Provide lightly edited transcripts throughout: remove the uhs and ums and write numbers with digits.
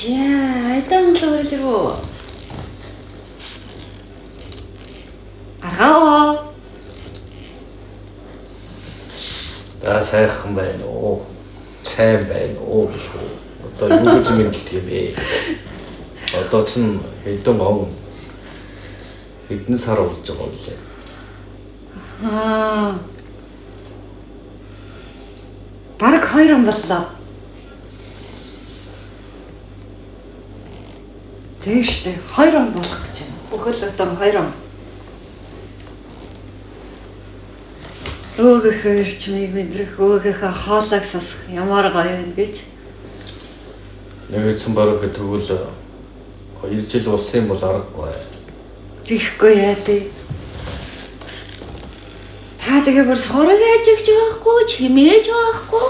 За, айдаа мөлөө гарч ирв үү? Аргаа. За сайхан байна уу? Сайн байна уу гэх үү? Одоо юу гэж мэдлдэг юм бэ? Одоо ч хэдэн он хэдэн сар болж байгаа юм лээ. Аа. Бараг 2 он боллоо. Тийм шүү дээ. 2 он болох гэж байна. Бүхэл бүтэн 2 он. Өөгийнхөө эрчмийг мэдрэх, өөгийнхөө хоолойг сонсох ямар гоё юм гэж. Нэг эцэн бараг тэгвэл 2 жил болсон юм бол аргагүй. Тийхгүй яа тий. Та тэгээ бүр сураг ажигч байхгүй, чимээж байхгүй.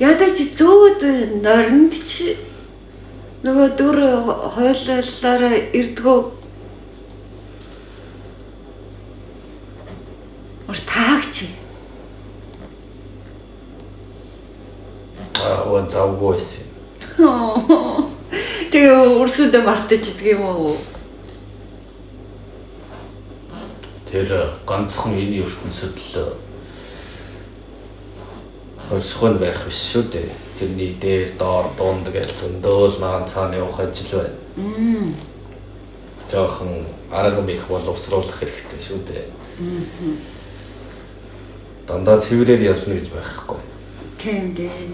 Ядаж зүүд норнд ч нөгөө дүр хойлоллоор ирдгөө. Мөр таагч. Аа, өө завгүй байсан. Тэгээ өрсөдөө мартчихдаг юм уу? Тэр ганцхан энэ ертөнцид л орсгон байх биш шүү дээ. Тэрний дээр доор дунд гэж зөндөөл наан цаана явах ажил байна. Жохон арга мэх боловсруулах хэрэгтэй шүү дээ. Дандаа цэврээр ялна гэж байхгүй. Тийм дээ.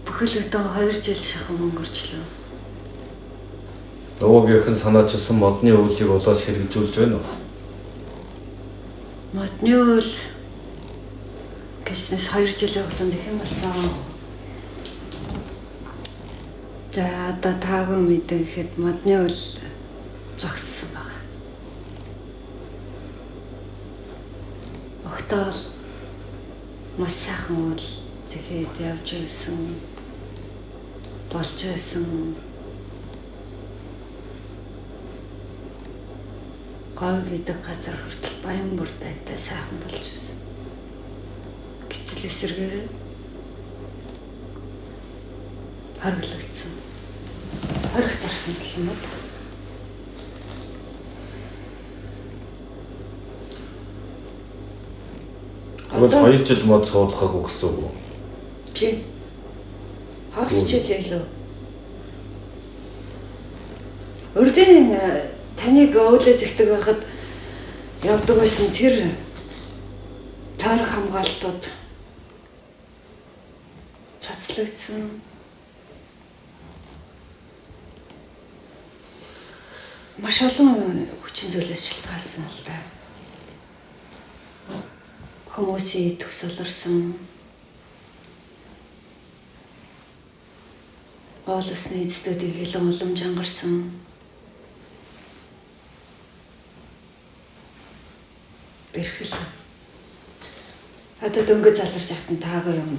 Бүхэл бүтэн 2 жил шахам өнгөрчлөө. Нөгөөгийнх нь санаачилсан модны өвлийг улаас хэрэгжүүлж байна уу? Модны үйл гэснээс 2 жилийн хугацаанд их юм болсон. За одоо таагүй мэдэн гэхэд модны үйл зогссон байна. Огтоол маш сайхан үйл зэхэд явж байсан, болж байсан. Гой гэдэг газар хүртэл баян бүр дайтай сайхан болж байсан. Гэтэл эсэргээр хориглогдсон. Хоригт орсон гэх юм уу? Тэгвэл 2 жил мод суулгаагүй гэсэн үг үү? Чи хагас жил илүү. Урдын таныг өвлөө зэгдэг байхад явдаг байсан тэр тойрог хамгаалтууд цацлагдсан. Маш олон хүчин зүйлээс шалтгаалсан л да. Хүмүүсийн төсөөлөрсөн. Уул усны эцдүүдийг хилэн улам чангарсан. Бэрхэл. Одоо дөнгөж заларч явахад нь таагүй юм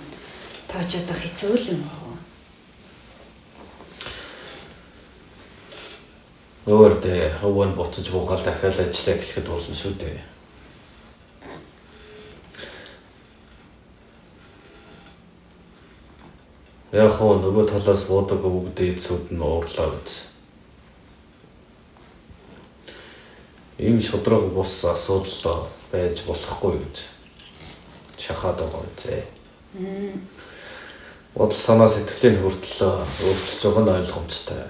тоочоод байх хэцүү л юм уу? Өөр дээ, өвөө нь буцаж буугаал дахиад ажиллаа эхлэхэд болно шүү дээ. Яг хөө нөгөө талаас буудаг өвөг дээдсүүд нь уурлаа гэж. Ийм шудраг бус асуудал байж болохгүй гэж шахаад байгаа үзээ. Бодол санаа сэтгэлийн хүртэл өөрчилж байгаа нь ойлгомжтой.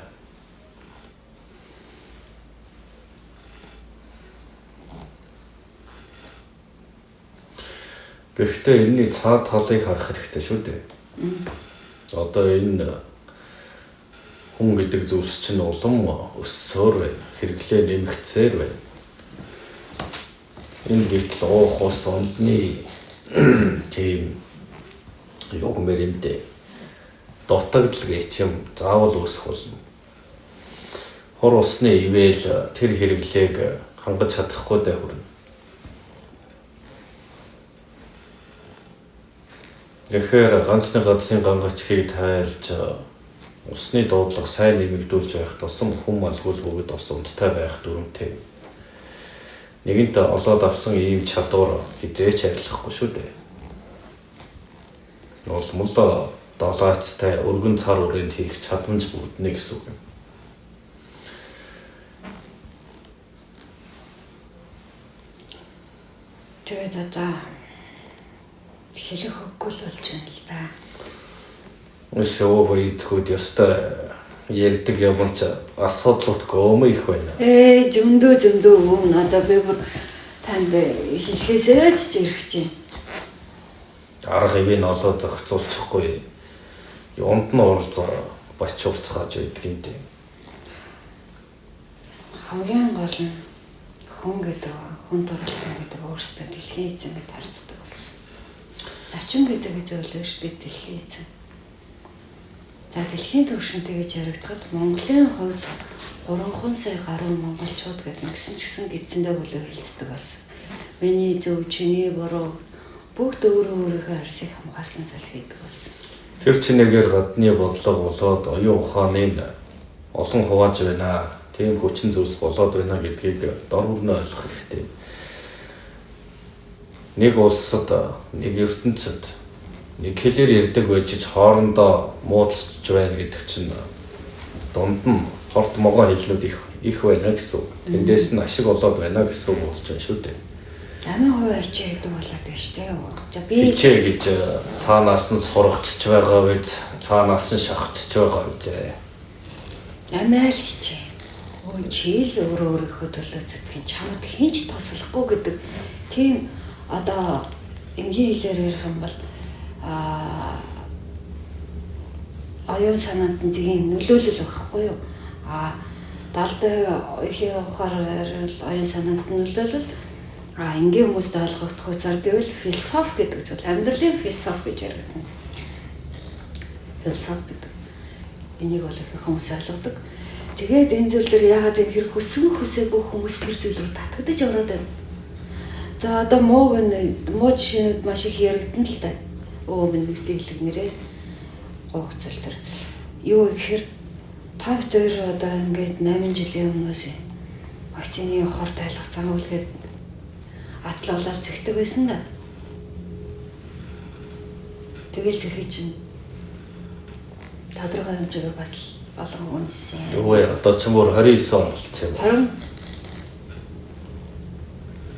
Гэхдээ энэний цаад талыг харах хэрэгтэй шүү дээ. Одоо энэ хүн гэдэг зүйлс чинь улам өссөөр байна. Хэрэглээ нэмэгдсээр байна. Энэ гэтэл уух ус ундны тийм юг мэрэмдэ дутагдал гэж юм заавал үүсэх болно. Хор усны ивэл тэр хэрэглээг хангаж чадахгүй дэ хүрнэ. Тэгэхээр ганц нэг газрын гангачхийг тайлж усны дуудлага сайн нэмэгдүүлж байх тусам хүн малгуул бүгд ус ундтай байх дүрмтэй. Нэгэнт олоод авсан ийм чадвар хизээч арилгахгүй шүү дээ. Улмал долоочтой өргөн цар үрээнд хийх чадамж бүрднэ гэсэн үг юм. Тэгээд одоо хэлэх үггүй л болж байна л да. Өсөө идэхүүд ёстой ярьдаг юм чи асуудлууд гомө их байна. Зөндөө өмнө одоо би бүр танд хэлэхээсээ ч ирэх чинь. Арга хэвийг олоо зохицуулчихгүй. Юунд нь уралцаа бач урцгааж байдаг юм дээ. Хамгийн гол нь хүн гэдэг, хүн төрөлхтөн гэдэг өөрсдөө дэлхийн эзэн гэд харцдаг болсон. Зочин гэдэг зүйл биш, би дэлхийн эзэн. За дэлхийн түвшинд тэгэж яригдахад Монголын хувьд 3 сая гаруй монголчууд гэдэг нэгсэн ч гэсэн гидсэндээ хөлөө хилцдэг болсон. Миний зөв, чиний буруу бүгд өөрөө өөрийнхөө арсыг хамгаалсан зүйл хийдэг болсон. Тэр чинээгээр гадны бодлого болоод оюун ухааныг олон хувааж байна. Тийм хүчин зүйлс болоод байна гэдгийг дор бүрнээ ойлгох хэрэгтэй. Нэг улсад, нэг ертөнцид нэг хэлээр ярьдаг байж ч хоорондоо муудалцж байна гэдэг чинь дунд нь хорт могоо хэлнүүд их байна гэсэн үг. Тэндээс нь ашиг олоод байна гэсэн үг болж байна шүү дээ. Амин хувиа хичээ гэдэг болоод байна шүү дээ. За би хичээ гэж цаанаас нь сургацж байгаа үед, цаанаас нь шахацж байгаа үзээ. Амиа л хичээ. Өө чи л өөрөө өөрийнхөө төлөө зүтгэн чамд хэн ч туслахгүй гэдэг тийм одоо энгийн хэлээр ярих юм бол оюун санаанд нь тийм нөлөөлөл байхгүй юу? Далдай ихийн ухаар оюун санаанд нь нөлөөлөл, энгийн хүмүүст ойлгогдох үзээр гэвэл философи гэдэг зүйл, амьдралын философи гэж яригдана. Философи гэдэг. Энийг бол их хүмүүс ойлгодог. Тэгээд энэ зүйл дээр яагаад энэ хэр хүсэн хүсээгүй хүмүүс тэр зүйл рүү татагдаж ороод байна. За одоо муу жишээнүүд маш их яригдана л та. Минь мэдээ хэлэг нэрээ гоох зүйл төр. Юу гэхээр та бид хоёр одоо ингээд 8 жилийн өмнөөс вакцины хор тайлах зам үлгээд атлуулаад зэгдэг байсан да. Тэгэл зэхий чинь тодорхой хэмжээгээр бас олон үнсэн. Юу вэ? Одоо ч бүр 29 он болчихсон юм.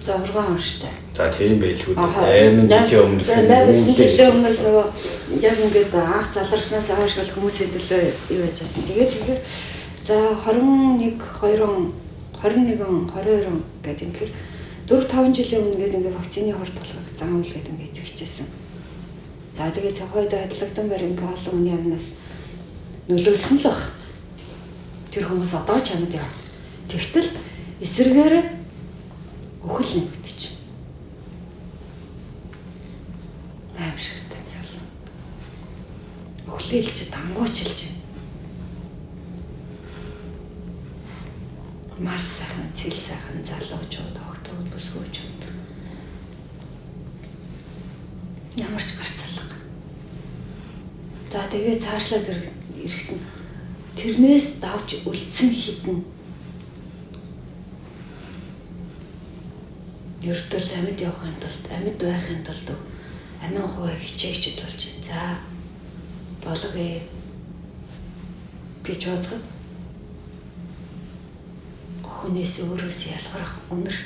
26 он шүү дээ. За тийм байлгүй дээ. 8 жилийн өмнө гэх юм. 8 жилийн өмнөөс нөгөө яг ингээд анх заларснаас хойш бол хүмүүсийн төлөө юу яаж байсан. Тэгээд тэгэхээр за 21 2 он 21 он 22 он гэдэг ингээд 4-5 жилийн өмнө ингээд ингээд вакцины хор тулгах зам үл гэдэг ингээд зэгчээсэн. За тэгээд тухайд адиллагдан барь ингээд олон хүний амнаас нөлөөлсөн л баг. Тэр хүмүүс одоо ч амьд яа. Тэгтэл эсрэгээр үхэл нэмэгдэж. Аимшигтай зүйл. Үхлээлч дангуучилж. Маш сайхан, цэл сайхан залуучууд, охтууд, бүсгүүчүүд. Ямар ч гарц алга. За тэгээ цаашлаад ирэхэд нь тэрнээс давж үлдсэн хитэн ердөл амьд явахын тулд, амьд байхын тулд амин хуваа хичээгчд болж байна. За болгоё гэж бодоход хүнээс өөрөөс ялгарах үнэр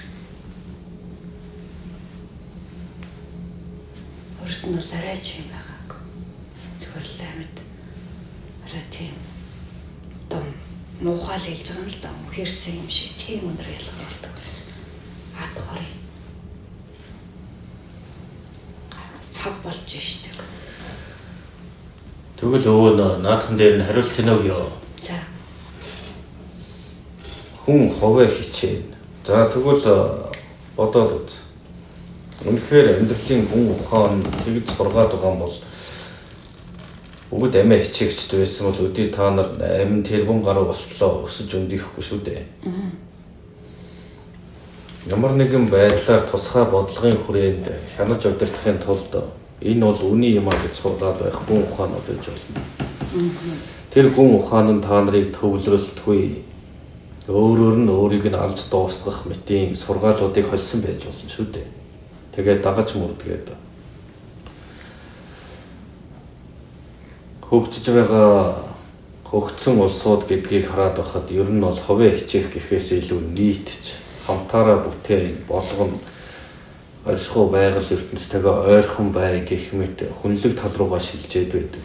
урд нь бол арай ч юм байгаагүй. Зөвхөн л амьд арай тийм одоо муухай л хэлж байгаа юм л да. Үнхэрцэн юм шиг тийм үнэр ялгаруулдаг болж ад хорын сав болж штеп. Тэгвэл өвөө наадхан дээр нь хариулт өгөө ёо. За. Хүн хувиа хичээнэ. За тэгвэл бодоод үз. Үнэхээр амьдралын гүн ухаан тэгж сургаад байгаа юм бол бүгд амиа хичээгчд байсан бол өдий та нар 8 тэрбум гаруй болтлоо өсөж өндөхгүй шүү дээ. Ямар нэгэн байдлаар тусгай бодлогын хүрээнд хянаж удирдахын тулд энэ бол үний юм а гэж сургаад байх гүн ухаанууд байж болно. Тэр гүн ухаан нь та нарыг төвлөрөлтгүй өөрөөр нь өөрийг нь алж дуусгах мэтийн сургаалуудыг холсон байж болно шүү дээ. Тэгээд дагаж мөрдгээд. Хөгжиж байгаа хөгжсөн улсууд гэдгийг хараад байхад ер нь бол хувиа хичээх гэхээс илүү нийтж хамтаараа бүтээн болгоно оршихуй байгаль ертөнцтэйгээ ойрхон бай гэх мэт хүнлэг тал руугаа шилжээд байдаг.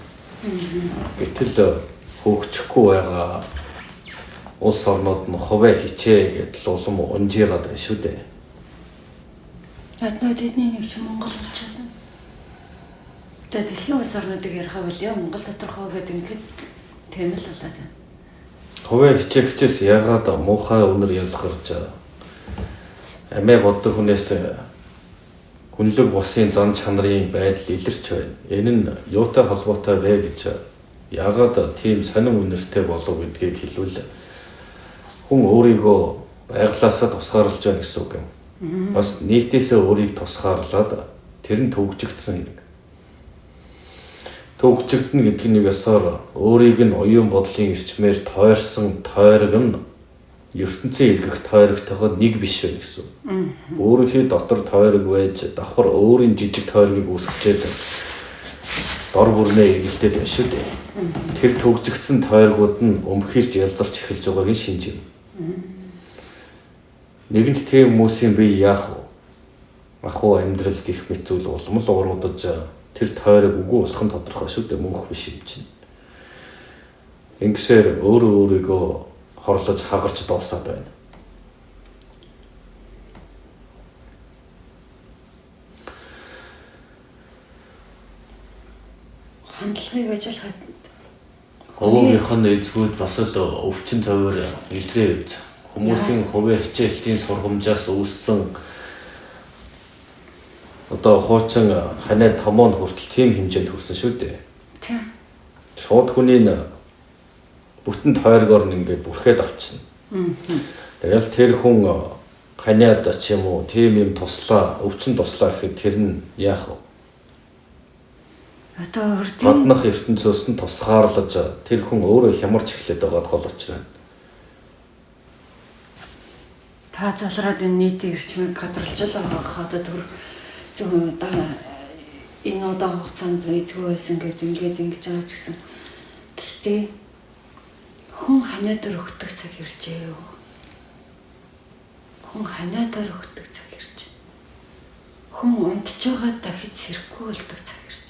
Гэтэл хөгжихгүй байгаа улс орнууд нь хувиа хичээ гэдэл улам унжигаад байна шүү дээ. Надад тэдний нэг ч Монгол болж байна. Тэгээ дэлхийн улс орнуудыг ярих бол яа Монгол доторхоо гэдэг ингээд тийм л болоод байна. Хувиа хичээгчээс яагаад муухай үнэр ялгарч амиа боддог хүнээс хүнлэг бусын зан чанарын байдал илэрч байна. Энэ нь юутай холбоотой вэ гэж яагаад тийм сонин үнэртэй болов гэдгийг хэлвэл хүн өөрийгөө байглаасаа тусгаарлаж байна гэсэн үг юм. Бас нийтээсээ өөрийг тусгаарлаад тэр нь төгжигдсэн хэрэг. Төгжигдэнэ гэдэг нь нэг ёсоор өөрийг нь оюун бодлын эрчмээр тойрсон тойрог нь ертөнцийн эргэх тойрогтойгоо нэг биш байна гэсэн. Өөрийнхөө дотор тойрог байж давхар өөрийн жижиг тойргийг үүсгэчээд дор бүрнээ эргэлдээд байна шүү дээ. Тэр төгжигдсэн тойргууд нь өмхийрч ялзарч эхэлж байгаагийн шинж юм. Нэгэнт тийм хүмүүсийн бие яах вэ? Ахуй амьдрал гих мэт зүйл улам л уруудаж тэр тойрог үгүй болох нь тодорхой шүү дээ, мөнх биш юм чинь. Ингэсээр өөрөө өөрийгөө хорлож хагарч дуусаад байна. Хандлагыг ажиллахад Овоогийнх нь эзгүүд бас л өвчин цовоор илрээ үз. Хүмүүсийн хувийн хичээлтийн сургамжаас үүссэн одоо хуучин ханаа томоо нь хүртэл тийм хэмжээнд хүрсэн шүү дээ. Тийм. Шууд хүний бүтэн тойргоор нь ингээд бүрхээд авчна. Тэгэл тэр хүн ханиад ч юм уу тийм юм туслаа, өвчин туслаа гэхэд тэр нь яах вэ? Одоо өрдийн гаднах ертөнцөөс нь тусгаарлаж тэр хүн өөрөө хямарч эхлэх байгаад гол учир байна. Та залраад энэ нийтийн эрчмийг гадарлаж л байгаа хаа одоо төр зөвхөн энэ удаан хугацаанд эзгүй байсан гэд ингээд ингэж байгаа ч гэсэн гэхдээ хүн ханиа дээр өгдөг цаг иржээ юу? Хүн ханиа дээр өгдөг цаг ирж. Хүн унтж байгаа дахиж сэрэхгүй болдог цаг ирж.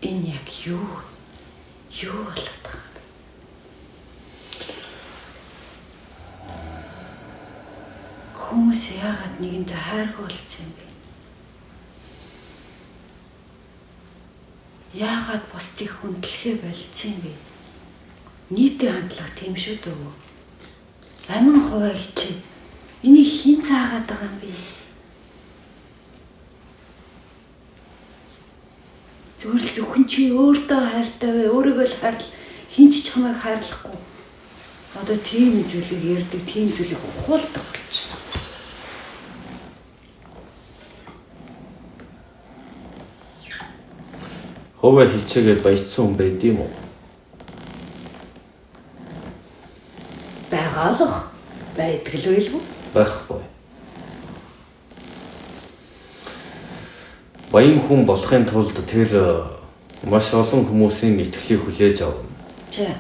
Энэ яг юу болоод байгаа юм бэ? Хүмүүс яагаад нэгэнтэй хайргүй болсон юм бэ? Яагаад бусдыг хүндлэхээ болцсон юм бэ? Нийтийн хандлага тийм шүү дээ. Амин хуваа хичээ. Энийг хэн цаагаад байгаа юм бэ? Зүгээр л зөвхөн чи өөртөө хайртай бай, өөрийгөө л хайрл, хэн ч чамайг хайрлахгүй. Одоо тийм зүйлийг ярьдаг, тийм зүйлийг ухуулдаг болчихно. Хуваа хичээгээд баяжсан хүн байд юм уу? Байгаа л ах. Байдаг л байлгүй. Байхгүй. Баян хүн болохын тулд тэр маш олон хүмүүсийн итгэлийг хүлээж авна. Чэ.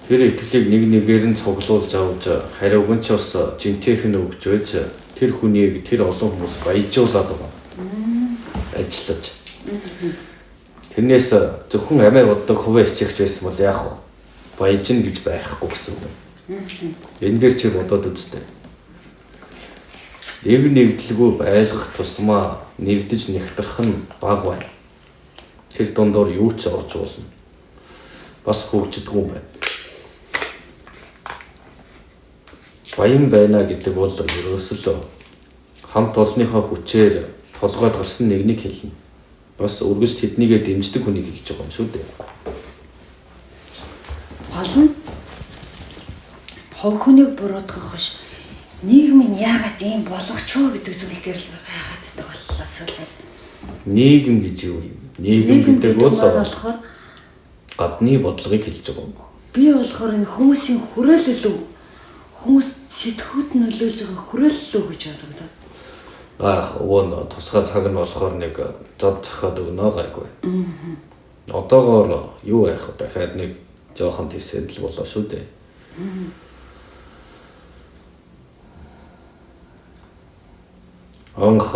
Тэр итгэлийг нэг нэгээр нь цуглуулж авч хариуг нь ч бас жинтэйхэн өгч байж тэр хүнийг тэр олон хүмүүс баяжуулаад байгаа. Ажиллаж. Тэрнээс зөвхөн амиа боддог хувиа хичээгч байсан бол яах вэ? Баяжна гэж байхгүй гэсэн үг. Энэ дээр чи бодоод үзтээ. Эв нэгдэлгүй байлгах тусмаа нэгдэж нэгтрах нь бага байна. Тэр дундуур юу ч орж уулна. Бас хөгждөггүй юм байна. Баян байна гэдэг бол ерөөсөл хамт олонныхоо хүчээр толгойд гарсан нэгнийг хэлнэ. Бас өргөж тэднийгээ дэмждэг хүнийг хэлж байгаа юм шүү дээ. Гол нь хувь хүнийг буруутгах биш. Нийгэм нь яагаад ийм болгоч вэ гэдэг зүйл дээр л гайхаад байдаг боллоо сүүлээр. Нийгэм гэж юу юм? Нийгэм гэдэг бол болохоор гадны бодлогыг хэлж байгаа юм. Би болохоор энэ хүмүүсийн хүрээлэл үү? Хүмүүс сэтгхүүд нөлөөлж байгаа хүрээлэл үү гэж бодогдоод. Аах өвөө нь тусгай цаг нь болохоор нэг зод зохиод өгнө гайгүй. Одоогоор юу яах вэ? Дахиад нэг жоохон тийсэд л болоо шүү дээ. Анх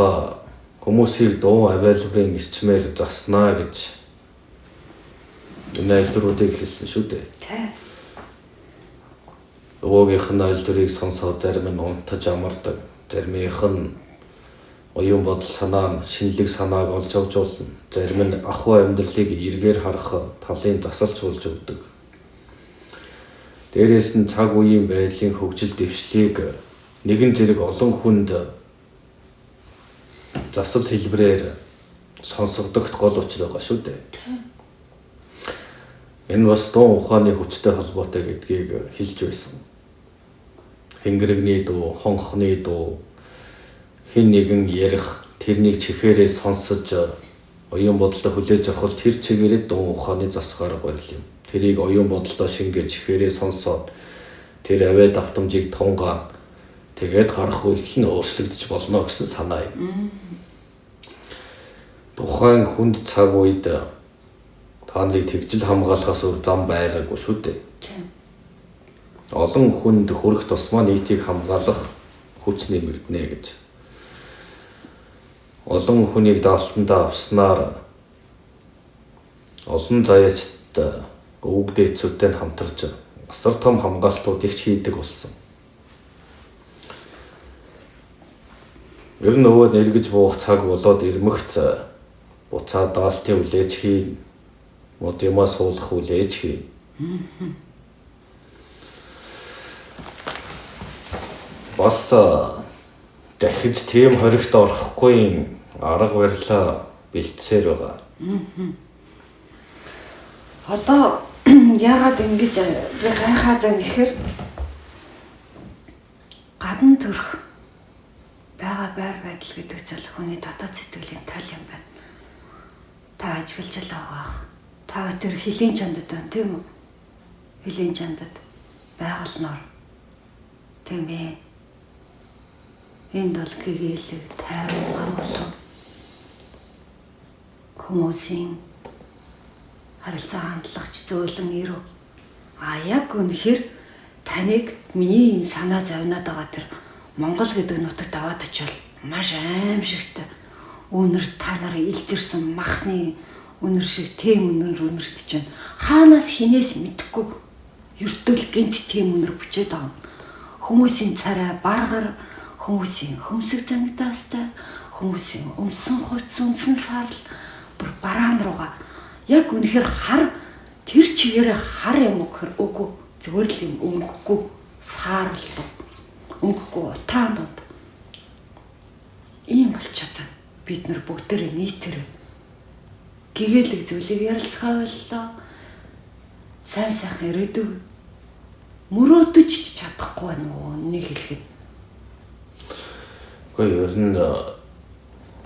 хүмүүсийг дуу авиалбарын эрчмээр заснаа гэж энэ айлдруудыг хэлсэн шүү дээ. Тэ. Өвөөгийнх нь айлдрыг сонсоод зарим нь унтаж амардаг, заримийнх нь оюун бодол санаа нь шинэлэг санааг олж авч болно. Зарим нь ахуй амьдралыг эргээр харах талын засалч болж өгдөг. Дээрээс нь цаг үеийн байдлын хөгжил дэвшлийг нэгэн зэрэг олон хүнд засал хэлбэрээр сонсгодогт гол учир байгаа шүү дээ. Энэ бас дуун ухааны хүчтэй холбоотой гэдгийг хэлж байсан. Хэнгэрэгний дуу, хонхны дуу, хэн нэгэн ярих, тэрнийг чихээрээ сонсож оюун бодолтой хүлээж авах тэр чигээрээ дуун ухааны засгаар горил юм. Тэрийг оюун бодолтой шингээж чихээрээ сонсоод тэр авиа давтамжийг тунгаан тэгээд гарах үйлдэл нь өөрчлөгдөж болно гэсэн санаа юм. Тухайн хүнд цаг үед та нарыг тэгжил хамгаалахаас өөр зам байгаагүй шүү дээ. Олон хүнд хүрэх тусмаа нийтийг хамгаалах хүч нэмэгдэнэ гэж. Олон хүнийг даалтандаа авснаар олон заяачд өвөг дээдсүүдтэй хамтарч асар том хамгаалтуудыг ч хийдэг болсон. Ер нь өвөө нэргэж буух цаг болоод ирмэгц буцаад даалтын үлээж хийн, мод юмаа суулгах үлээж хийн. Бас дахиж тийм хоригт орохгүй юм арга барилаа бэлтсээр байгаа. Одоо яагаад ингэж би гайхаад байна гэхээр гадна төрөх байгаа байр байдал гэдэг зүйл хүний дотоод сэтгэлийн тал юм байна. Та ажиглаж л байгаа. Та тэр хөлийн чандад байна, тийм үү? Хөлийн чандад байгаль нор. Тийм ээ. Энд бол гэгээлэг, тайван, агуулсан хүмүүсийн харилцаа хандлагач зөөлөн ирв. А яг үнэхээр таныг миний энэ санаа завнаад байгаа тэр Монгол гэдэг нутагт аваад очивол маш аимшигтай үнэр та нарын илжирсэн махны үнэр шиг тийм үнэр үнэрт чинь хаанаас хинээс мэдэхгүй ердөөл гинт тийм үнэр бүчээд байгаа. Хүмүүсийн царай баргар, хүмүүсийн хөмсөг зангидаастай, хүмүүсийн өмсөн хувцс, өмсөн саарл бүр бараан руугаа яг үнэхээр хар тэр чигээрээ хар юм уу гэхэр үгүй зүгээр л юм өнгөгүй саарл өнгөгүй утаан дунд ийм болчиход байна. Бид нар бүгдээрээ нийтээр гэгээлэг зүйлийг ярилцгаа боллоо. Сайн сайхан ирээдүг мөрөөдөж ч чадахгүй байна уу нэг хэлэхэд. Үгүй ер нь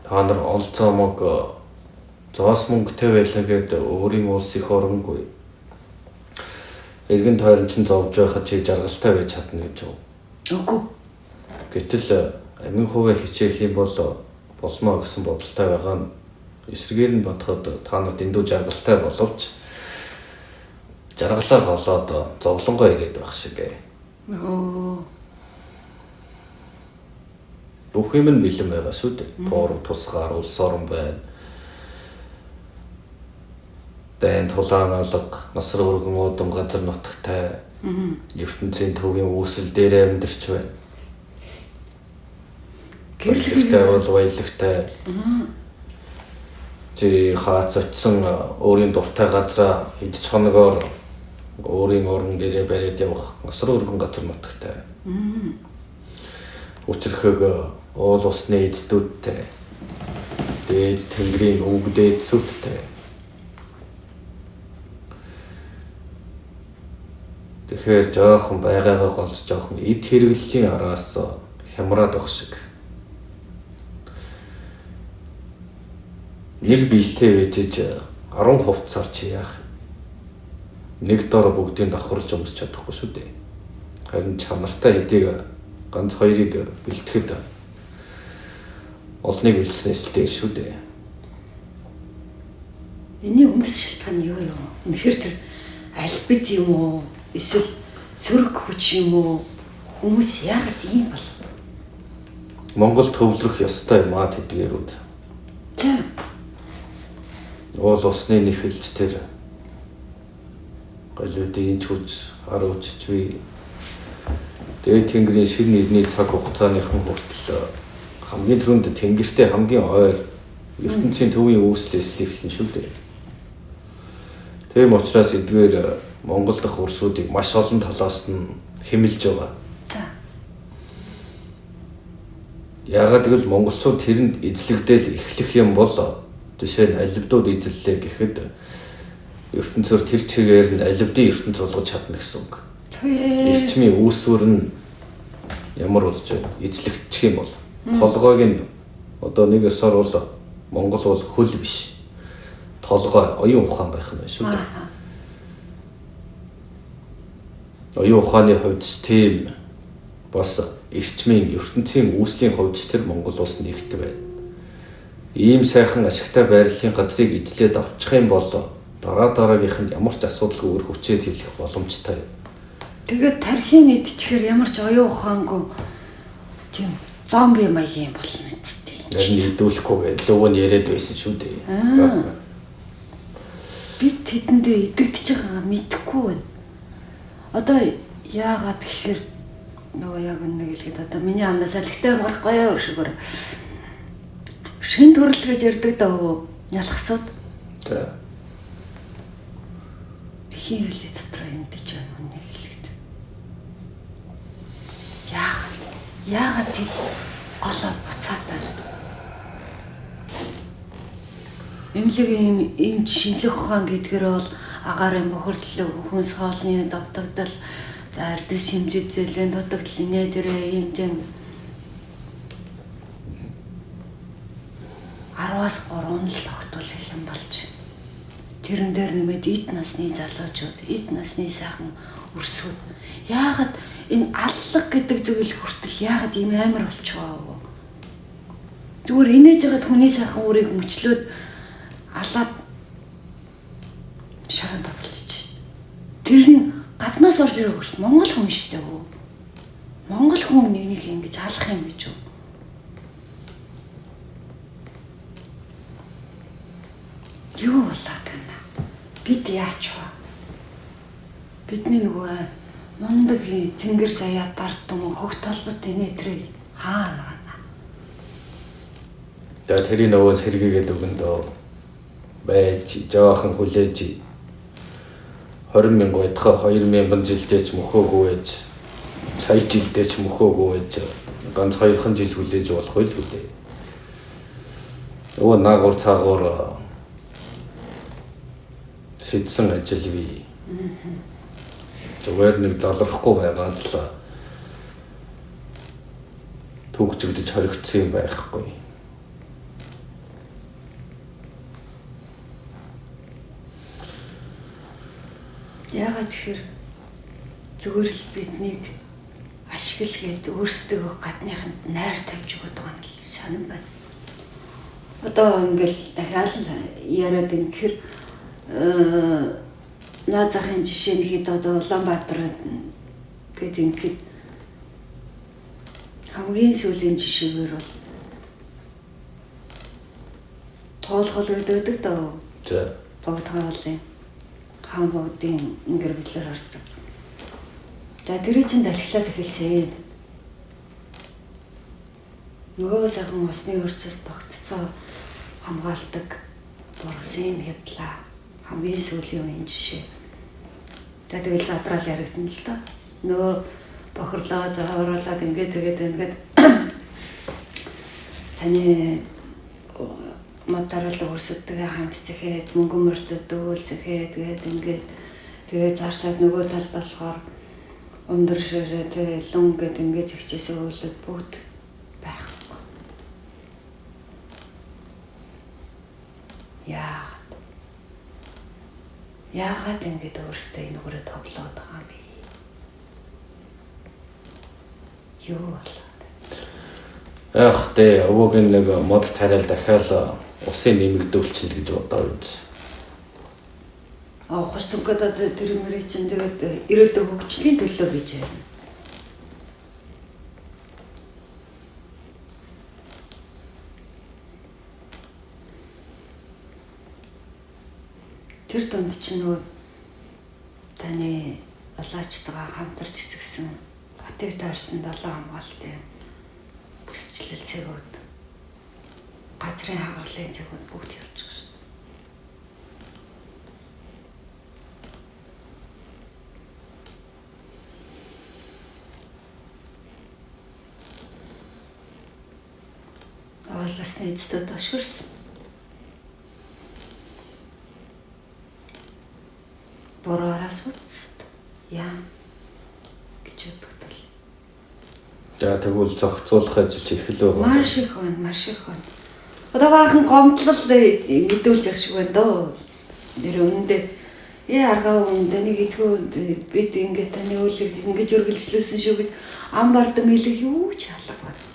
та нар ол зоомог зоос мөнгөтэй байлаа гэд өөрийн улс их оронгүй. Эргэн тойрон чинь зовж байхад чи жаргалтай байж чадна гэж үү? Үгүй. Гэтэл амин хувиа хичээх юм бол болно гэсэн бодолтой байгаа нь эсрэгээр нь бодоход та нар дэндүү жаргалтай боловч жаргалаа голоод зовлонгоо ирээд байх шиг ээ. Өө. Бүх юм нь бэлэн байгаа шүү дээ. Туурав тусгаар улс орон байна. Дайн тулаан алга, насар өргөн уудам газар нутагтай. ертөнцийн төвийн үүсэл дээр амьдарч байна. Гэрлэгтэй бол баялагтай. Чи хаац очисон өөрийн дуртай газраа хэд ч хоногоор өөрийн орон гэрээ бариад явах насар өргөн газар нутагтай. Учирхэг уул усны эздүүдтэй. Дээд тэнгэрийн өвөг дээдсүүдтэй. Тэгэхээр жоохон байгаагаа голж жоохон эд хэрэглэлийн араас хямраад байх шиг. Нэг биетэй вэжиж 10 хувцсаар чи яах юм? Нэг дор бүгдийг давхарлаж өмсч чадахгүй шүү дээ. Харин чанартай хэдийг ганц хоёрыг бэлтгэхэд Олныг билснээс л дээр шүү дээ. Энэний үндэс шалтгаан нь юу юм? Үнэхээр тэр альбит юм уу? Эсвэл сөрөг хүч юм уу? Хүмүүс яагаад ийм болов? Монгол төвлөрөх ёстой юм аа тэдгээрүүд. За. Уул усны нэхэлж тэр галиудын инч хүч, хар хүчч бий. Дээд тэнгэрийн шин нэрний цаг хугацааныхан хүртэл хамгийн түрүүнд тэнгэртэй хамгийн ойр ертөнцийн төвийн үүсэл эслэх эхэлнэ шүү дээ. Тийм учраас эдгээр Монгол дахь урсуудыг маш олон талаас нь хэмэлж байгаа. За. Яагаад гэвэл монголчууд тэрэнд эзлэгдээл эхлэх юм бол жишээ нь алибдууд эзэллээ гэхэд ертөнцөөр тэр чигээр нь алибдын ертөнц болгож чадна гэсэн үг. Эрчмийн үүсвэр нь ямар болж байна? Эзлэгдчих юм бол толгойг нь одоо нэг ёсоор бол Монгол бол хөл биш. Толгой оюун ухаан байх нь байна шүү дээ. Оюун ухааны хувьд ч тийм бас эрчмийн ертөнцийн үүслийн хувьд ч тэр Монгол улс нэгт байна. Ийм сайхан ашигтай байрлалын газрыг эзлээд авчих юм бол дараа дараагийнх нь ямар ч асуудалгүйгээр хүчээр хэлэх боломжтой. Тэгээд тархийн идчихээр ямар ч оюун ухаангүй тийм зомби маягийн болно үсттэй. Нарийн идүүлэхгүй гэж лөвөө нь яриад байсан шүү дээ. Бид тэдэндээ идэгдэж байгаагаа мэдэхгүй байна. Одоо яагаад гэхээр нөгөө яг нэг хэлгээд одоо миний амнаас алигтай гарахгүй яа өршөөр. Шин төрөл гэж ярьдаг даа ялхсууд. За. Хин хөлий дотор эндэж байна үнэ хэлгээд. Яагаад тэр голоо буцаад байна? Эмнэлгийн эмч шинжлэх ухаан гэдгээр бол агаарын бохирдлог, хүнс хоолны довтогдол, за эрдэс шимжид зэлийн дутагдал инээ дээрээ ийм тийм 10-аас 3 л тогтуулах юм болж. Тэрэн дээр нэмээд эд насны залуучууд, эд насны сайхан өрсгүүд. Яагаад энэ аллаг гэдэг зүйл хүртэл яагаад ийм амар болчихоо вэ? Зүгээр инээж байгаад хүний сайхан үрийг мөчлөөд алаад шаран тавлчих. Тэр нь гаднаас орж ирэх шүү. Монгол хүн шүү дээ. Монгол хүн нэг нэг ингэж алах юм гэж үү? Юу болоод байна? Бид яач вэ? Бидний нөгөө мундаг тэнгэр заяа дард юм хөх толбот инээ тэрийг хаана байна? За тэрийн нөгөө сэргийгээд өгөн дөө. Байж жоохон хүлээж 20 мянга байтхаа 2 мянган жилдээ ч мөхөөгүй байж сая жилдээ ч мөхөөгүй байж ганц хоёрхан жил хүлээж болох үйл үү? Нөгөө наагур цаагуур сэдсэн ажил бий. Зүгээр нэг залрахгүй байгаад л түүхжигдэж хоригдсон юм байхгүй. Яагаад тэгэхээр зүгээр л биднийг ашиглгээд өөрсдөө гадныханд найр тавьж өгöd байгаа нь л сонирн байна. Одоо ингээл дахиад яриад ингэхээр наад захын жишээ нь хэд одоо Улаанбаатар гэж ингээд хамгийн сүүлийн жишээгээр бол тоолгол гэдэг дөө. За. Богд хаалын хаан богдын ингэр бүлээр орсон. За тэр чинь дахиад эхэлсэн. Нөгөө сайхан усны өрцөс тогтцоо хамгаалдаг дургасыг хядлаа. Хамгийн сүүлийн үеийн жишээ. За тэгэл задраал яригдана л доо. Нөгөө бохирлоо заавруулаад ингээд тэгээд ингээд таны модаралд өрсөддөг хамт зэхэд мөнгө мөртөдөг зэхэд тэгээд ингээд тэгээд цаашлаад нөгөө талд болохоор өндөр ширээ тэгээд лүн гэд ингээд зэгчээсээ өвлөд бүгд байхгүй. Яагаад ингэж өөрсдөө энэ хүрээ тоглоод байгаа юм бэ? Юу болоод? Эх тэ өвөг нэг мод тариал дахиад усын нэмэгдүүлчихэл гэж бодоо үз. А ухаж түнгээд тэр мөрий чинь тэгээд ирээдүйн хөгжлийн төлөө гэж байна. Тэр дунд чинь нөгөө таны улаачтайгаа хамтарч эцэгсэн хотыг тойрсон долоо хамгаалтын бүсчлэл цэгүүд газрын хагарлын цэгүүд бүгд явж байгаа шүү дээ. Оолосны эцдүүд ошгирсан. Буруу араас үтсэд яа гэж бодогдол. За тэгвэл зохицуулах ажил чи их л байгаа. Маш их байна, маш их байна. Одоо баахан гомдлол мэдүүлж явах шиг байна дөө. Нэр үнэндээ аргаа үн таныг эзгүй бид ингээ таны үйлийг ингэж үргэлжлүүлсэн шүү гэж ам бардам хэлэх юу ч алга байна.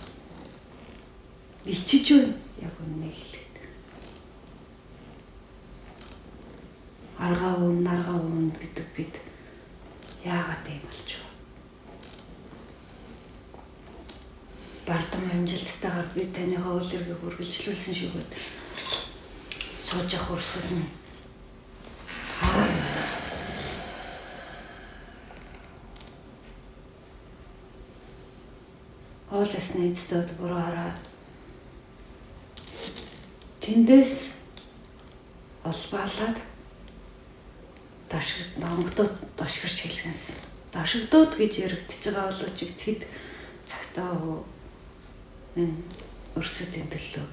Ичиж байна. Яг үннийг хэлэхэд. Аргаа үн, наргаа үн гэдэг бид яагаад ийм болж вэ? Бардам амжилттайгаар би таныхаа үйл хэргийг үргэлжлүүлсэн шүү гэд сууж явах өрсөд нь хаа. Хоолсны эцдүүд буруу хараад тэндээс олбаалаад онгодууд дошгирч хэлгэнсэн. Дошигдууд гэж яригдчихэж байгаа боловч тэд цагтаа энэ өрсөдийн төлөө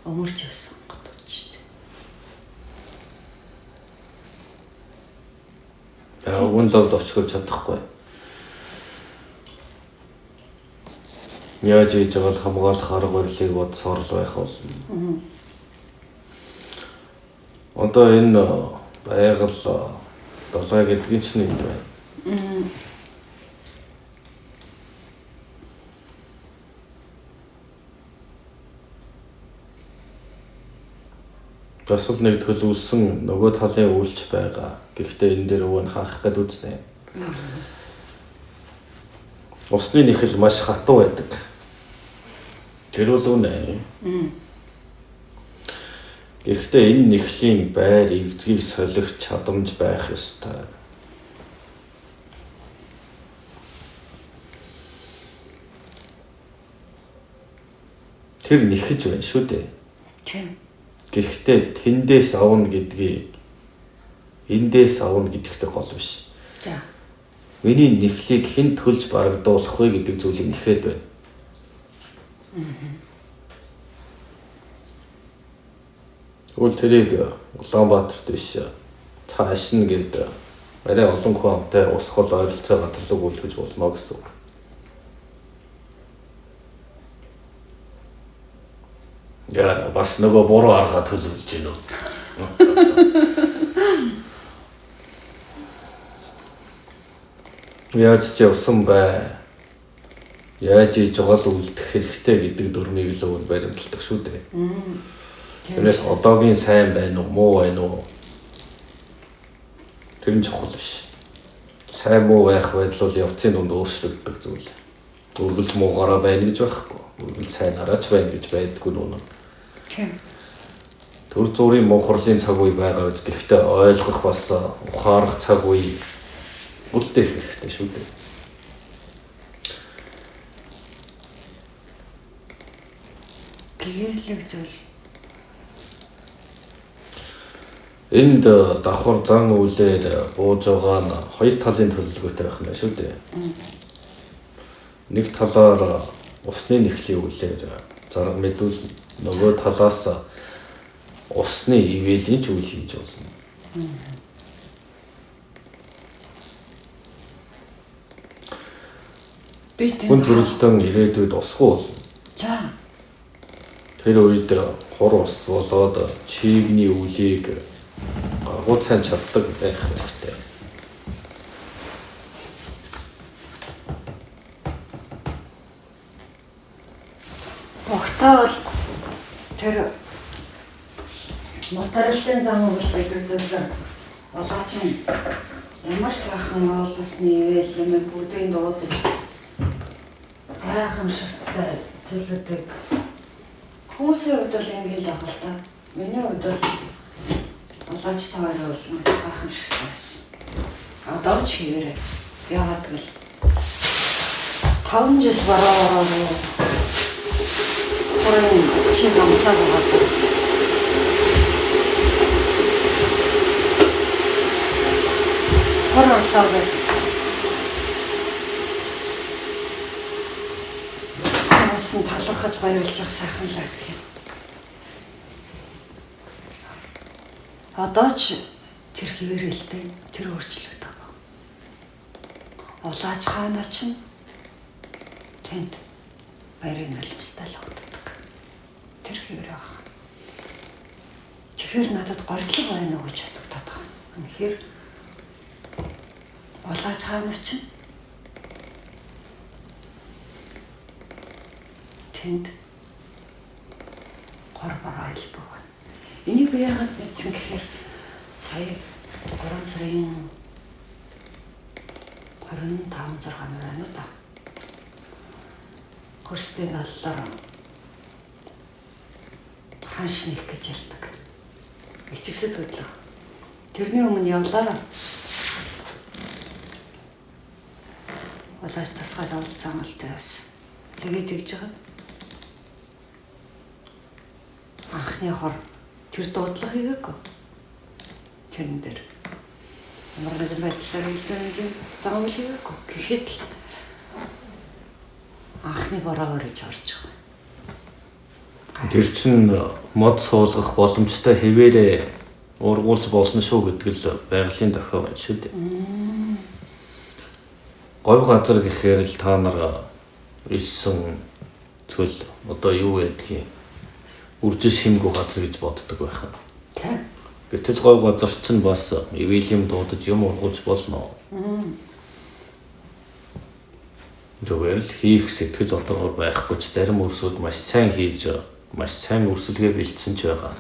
өмөрч явсан онгодууд шүү дээ. Уг нь лав дошгирч чадахгүй. Яаж хийж байгаа л хамгаалах арга барилыг бодсоор л байх болно. Одоо энэ байгаль далай гэдгийг чинь энд байна. Тасал нэг төлөвлөсөн нөгөө талын үйлч байгаа. Гэхдээ энэ дээр өвөө нь хаах гээд үзнэ. Усны нэхэл маш хатуу байдаг. Тэр бол үнэ. Гэхдээ энэ нэхлийн байр эгзгийг солих чадамж байх ёстой. Тэр нэхэж байна шүү дээ. Тийм. Гэхдээ тэндээс авна гэдгийг эндээс авна гэдэгтэй гол биш. За. Миний нэхлийг хэн төлж барагдуулах вэ гэдэг зүйлийг нэхэд байна. Тэгвэл тэрийг Улаанбаатарт биш цааш нь гээд арай олон хүн амтай ус хол ойролцоо газар руу үлгэж болно гэсэн үг. Яа бас нөгөө буруу арга төлөвлөж гинөө. Яаж ч явсан бай. Яаж хийж байгаа л үлдэх хэрэгтэй гэдэг дүрмийг л өвн баримталдаг шүү дээ. Тэрнээс одоогийн сайн байна уу, муу байна уу? Тэр нь чухал биш. Сайн муу байх байдал бол явцын дунд өөрчлөгддөг зүйл. Үргэлж муугаараа байна гэж байхгүй. Үргэлж сайнаараа ч байна гэж байдгүй нүн. Тийм. Төр зүрийн муухарлын цаг үе байгаа үз. Гэхдээ ойлгох бас ухаарах цаг үе үлдээх хэрэгтэй шүү дээ. Гэгээлэг зүйл. Энд давхар зан үйлээр бууж байгаа нь хоёр талын төлөвлөгөөтэй байх нь шүү дээ. Нэг талаар усны нэхлийн үйлээр зарга мэдүүлнэ. Нөгөө талаас усны ивэлийн ч үйл хийж болно. Хүн төрөлтөн ирээдүйд усгүй болно. За. Тэр үед хур ус болоод чийгний үлийг гаргуу сайн чаддаг байх хэрэгтэй. Огтоо бол тэр модарлтын зам өгөл гэдэг зүйлээр улаач нь ямар сайхан уул усны ивэл юмыг бүгдийг дуудаж гайхамшигтай зүйлүүдийг хүмүүсийн хувьд бол ингээл ах л та. Миний хувьд бол улаач та хоёр бол гайхамшигтай байсан. Одоо ч хийвэрэ. Яагаад гэвэл 5 жил бараа ороо хорын шиг амсаад байгаа зү. Хор орлоо гэдэг. Хүмүүс нь талархаж баярлж явах сайхан л байдаг юм. Одоо ч тэр хэвээрэлтэй тэр өөрчлөгдөг. Улаач хаана очино? Тэнд баярын нулимстай л уддаг. Тэр хэвээр байх. Тэгэхээр надад горилго байна уу гэж бодогдоод байгаа. Үнэхээр улаач хаана очино? Тэнд гор бороо элбэг байна. Энийг би яагаад мэдсэн гэхээр сая 3 сарын 25 6 байна уу да. Хөрсдийн аллаар ханш нэх гэж ярьдаг. Ичигсэд хөдлөх. Тэрний өмнө явлаа. Улааш тасгал авал замалтай байсан. Тэгээд тэгж байгаа. Анхны хор тэр дуудлага хийгээгүй. Тэрэн дээр ямар нэгэн байдлаар элдв хэмжээ замал хийгээгүй. Гэхэд л анхны бороо өрөж орж байгаа. Тэр чинь мод суулгах боломжтой хэвээрээ ургуулж болно шүү гэдэг л байгалийн дохио байна шүү дээ. Говь газар гэхээр л та нар ирсэн цөл одоо юу байдгийг үржиж хэмгүй газар гэж боддог байх нь. Тэ. Гэтэл говь газар чинь бас ивэл юм дуудаж юм ургуулж болно. Зүгээр л хийх сэтгэл одоогор байхгүй ч зарим үрсүүд маш сайн хийж маш сайн үрсэлгээ бэлдсэн ч байгаа.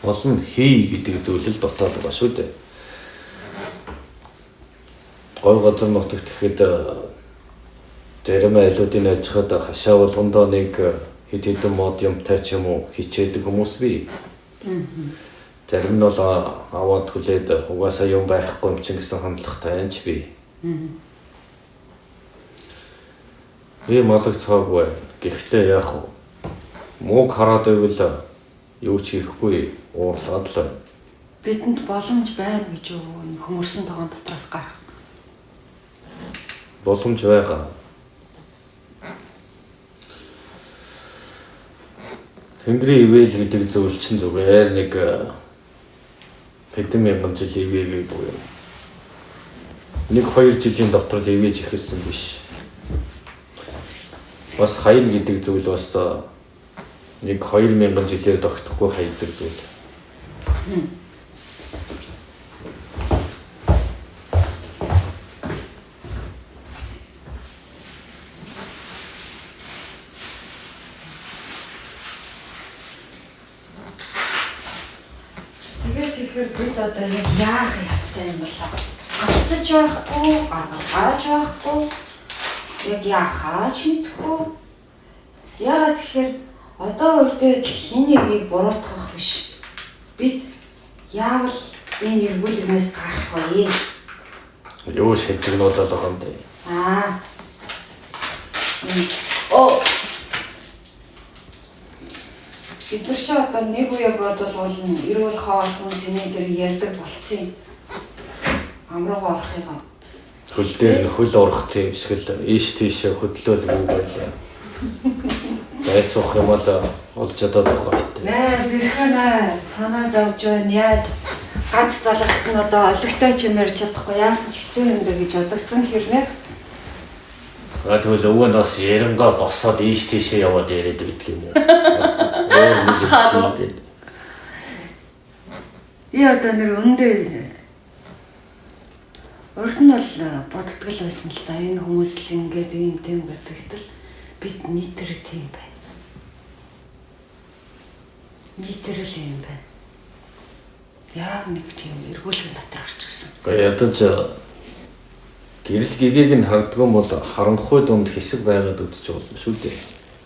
Гол нь хий гэдэг зүйл л дотоод байгаа шүү дээ. Говь газар нутагт гэхэд зарим айлуудын ажихад хашаа болгондоо нэг хэд хэдэн мод юмтай ч юм уу хичээдэг хүмүүс бий. Зарим нь бол аваад хүлээд угаасаа юм байхгүй юм чинь гэсэн хандлагатай ч бий. Би малаг цаагүй. Гэхдээ яах вэ? Мууг хараад байвал юу ч хийхгүй уурлаад л байна. Бидэнд боломж байна гэж юу энэ хөмөрсөн тогон дотроос гарах. Боломж байгаа. Тэнгэрийн ивэл гэдэг зүйл чинь зүгээр нэг хэдэн мянган жил ивээгээгүй юм. 1-2 жилийн дотор л ивэж эхэлсэн биш. Бас хаяна гэдэг зүйл бас 1-2 мянган жилээр тогтохгүй хаядаг зүйл. Тэгээд тэгэхээр бид одоо яг яах ёстой юм болоо? Гарцаж байхгүй, гаргаж байхгүй, яг яахаа ч мэдэхгүй. Яагаад тэгэхээр одоо үрдээ хэн нэгнийг буруутгах биш. Бид яавал энэ эргүүлгнээс гарах вэ? Юу шижигнуулаад байгаа юм бэ? Аа. Оо. Бид нар ч одоо нэг үе бодвол уулна, эрүүл хоол хүнс энэ дээр ярьдаг болцсон юм. Амраг орохыгоо. Хөл дээр нь хөл орох юм шиг л ийш тийшээ хөдлөөл гүгээл. Байц суух юм бол олж чадаад байгаа бит. Нэ бэрхэнэ санаа зовж байна. Яаж ганц залгахт нь одоо олигтой ч юм ярьж чадахгүй яасан ч хэцүү юм бэ гэж бодогдсон хэрнээ. Аа тэгвэл өвөө нь бас ярангаа босоод ийш тийшээ яваад яриад байдаг юм уу? Өөр нэг юм. Би одоо нэр өндөө урд нь бол боддгол байсан л да. Энэ хүмүүс л ингээд ийм тийм гэдэгтэл бид нийтэр тийм байна. Нийтэрэл юм байна. Яг нэг тийм эргүүлгэн дотор орчихсон. Гэхдээ ядаж гэрэл гэгээг нь хардггүй бол харанхуй дунд хэсэг байгаад үзэж болно шүү дээ.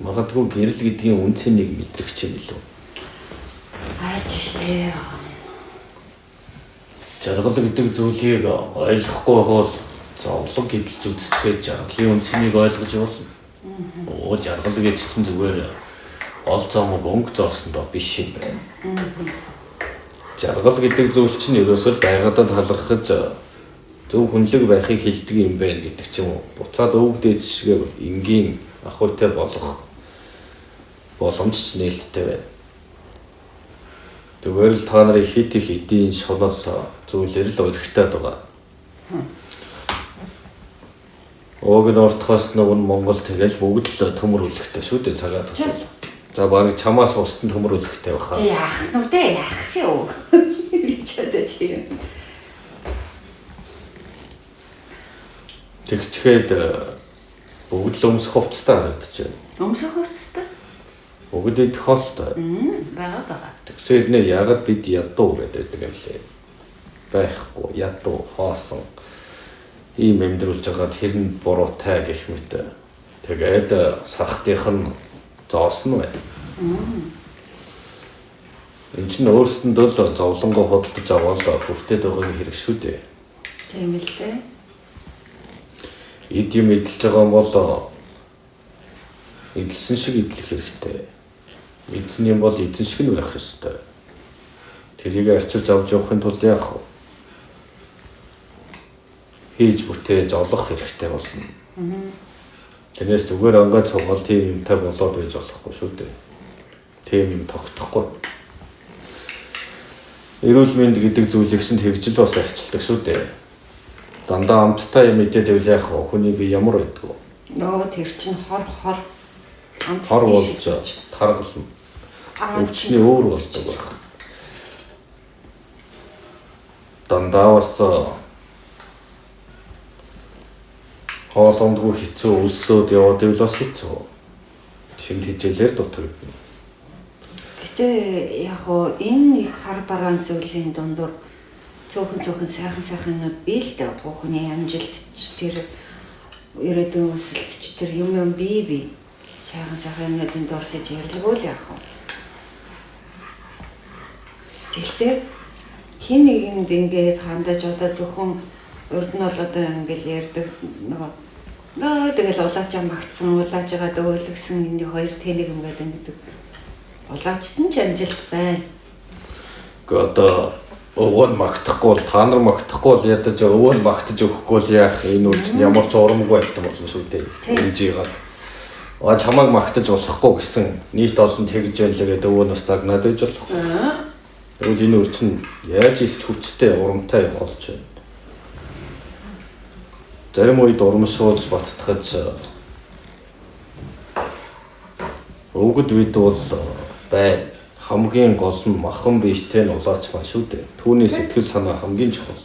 Магадгүй гэрэл гэдгийн үн цэнийг мэдрэх юм билүү. Айж штэ. Жаргал гэдэг зүйлийг ойлгохгүй бол зовлон гэдэлж үзчихээд жаргалын үн цэнийг ойлгож болно. Оо жаргал гэж чинь зүгээр ол зомог өнгө зоосондоо биш юм байна. Жаргал гэдэг зүйл чинь ерөөсөө байгаадаа талархаж зөв хүнлэг байхыг хэлдэг юм байна гэдэг ч юм уу. Буцаад өвөг дээд шигээр энгийн ахуйтай болох боломж ч нээлттэй байна. Зүгээр л та нарын хит их эдийн шунал зүйлээр л орхитаад байгаа. Уг нь уртхаас нөгөө Монгол тэгэл бүгд л төмөр үлэхтэй шүү дээ цагаат тусвал. За бараг чамаас устан төмөр үлэхтэй баха. Тэг яах нь вэ? Яах юм. Би ч одоо тийм. Тэгчгээд бүгд л өмсөх хувцастай харагдаж байна. Өмсөх хувцастай? Бүгд идэх хоолтой. Бага бага. Тэгсээр нэ яагаад бид ядуу гэдэг юм лээ. Байхгүй, ядуу, хоосон ийм амьдруулж байгаа тэр нь буруутай гэх мэт. Тэгээд сархтынх нь зоосон байна. Энд чинь өөрсдөндөө л зовлонгоо худалдаж аваад хүртээд байгаагийн хэрэг шүү дээ. Тийм л дээ. Эд юм эдэлж байгаа бол эдэлсэн шиг эдлэх хэрэгтэй. Эзэн юм бол эзэн шиг нь байх ёстой. Тэрийг арчилж авч явахын тулд яах вэ? Хийж бүтээж олох хэрэгтэй болно. Тэрнээс зүгээр ангай цугаал тийм юмтай болоод байж болохгүй шүү дээ. Тийм юм тогтохгүй. Эрүүл мэнд гэдэг зүйлийг чинь тэгжил бас арчилдаг шүү дээ. Дандаа амттай юм идээд байвал яах вэ? Хүний бие ямар байдгүй. Нөө тэр чинь хор хор хор болж таргална. Өвчний өөр болдог байх. Дандаа бас хоолундгүй хэцүү өлсөөд яваад байвал бас хэцүү. Шинэ хичээлээр дутагдана. Гэтэ яг уу энэ их хар бараан зүйлийн дундуур цөөхөн цөөхөн сайхан сайхан юмнууд бий л дээ. Хүний амжилт ч тэр ирээдүйн өсөлт ч тэр юм юм бий бий. Сайхан сайхан юмнуудын дурсаж ярилгүй л яах вэ? Гэхдээ хин нэгэнд ингээд хандаж одоо зөвхөн урд нь бол одоо ингээл ярьдаг нөгөө нөө тэгэл улаачаа магтсан, улаачаагаа дөөлгсөн энэ хоёр тэнэг юм гэдэг ингээд улаачт нь ч амжилт байна. Гэхдээ одоо өвөө нь магтахгүй бол та нар магтахгүй бол ядаж өвөө нь магтаж өгөхгүй бол яах энэ үр чинь ямар ч урамгүй байсан болно шүү дээ. Хэмжээгээр. Аа чамайг магтаж болохгүй гэсэн нийт олон тэгж байлаа гэдэг өвөө нь бас загнаад байж болохгүй. Тэгвэл энэ үр чинь яаж ийч хүчтэй урамтай явах болж байна. Зарим үед урамшуулж баттгаж өвгөд бид бол бай хамгийн гол нь махан биетэй нь улаач маань шүү дээ. Түүний сэтгэл санаа хамгийн чухал.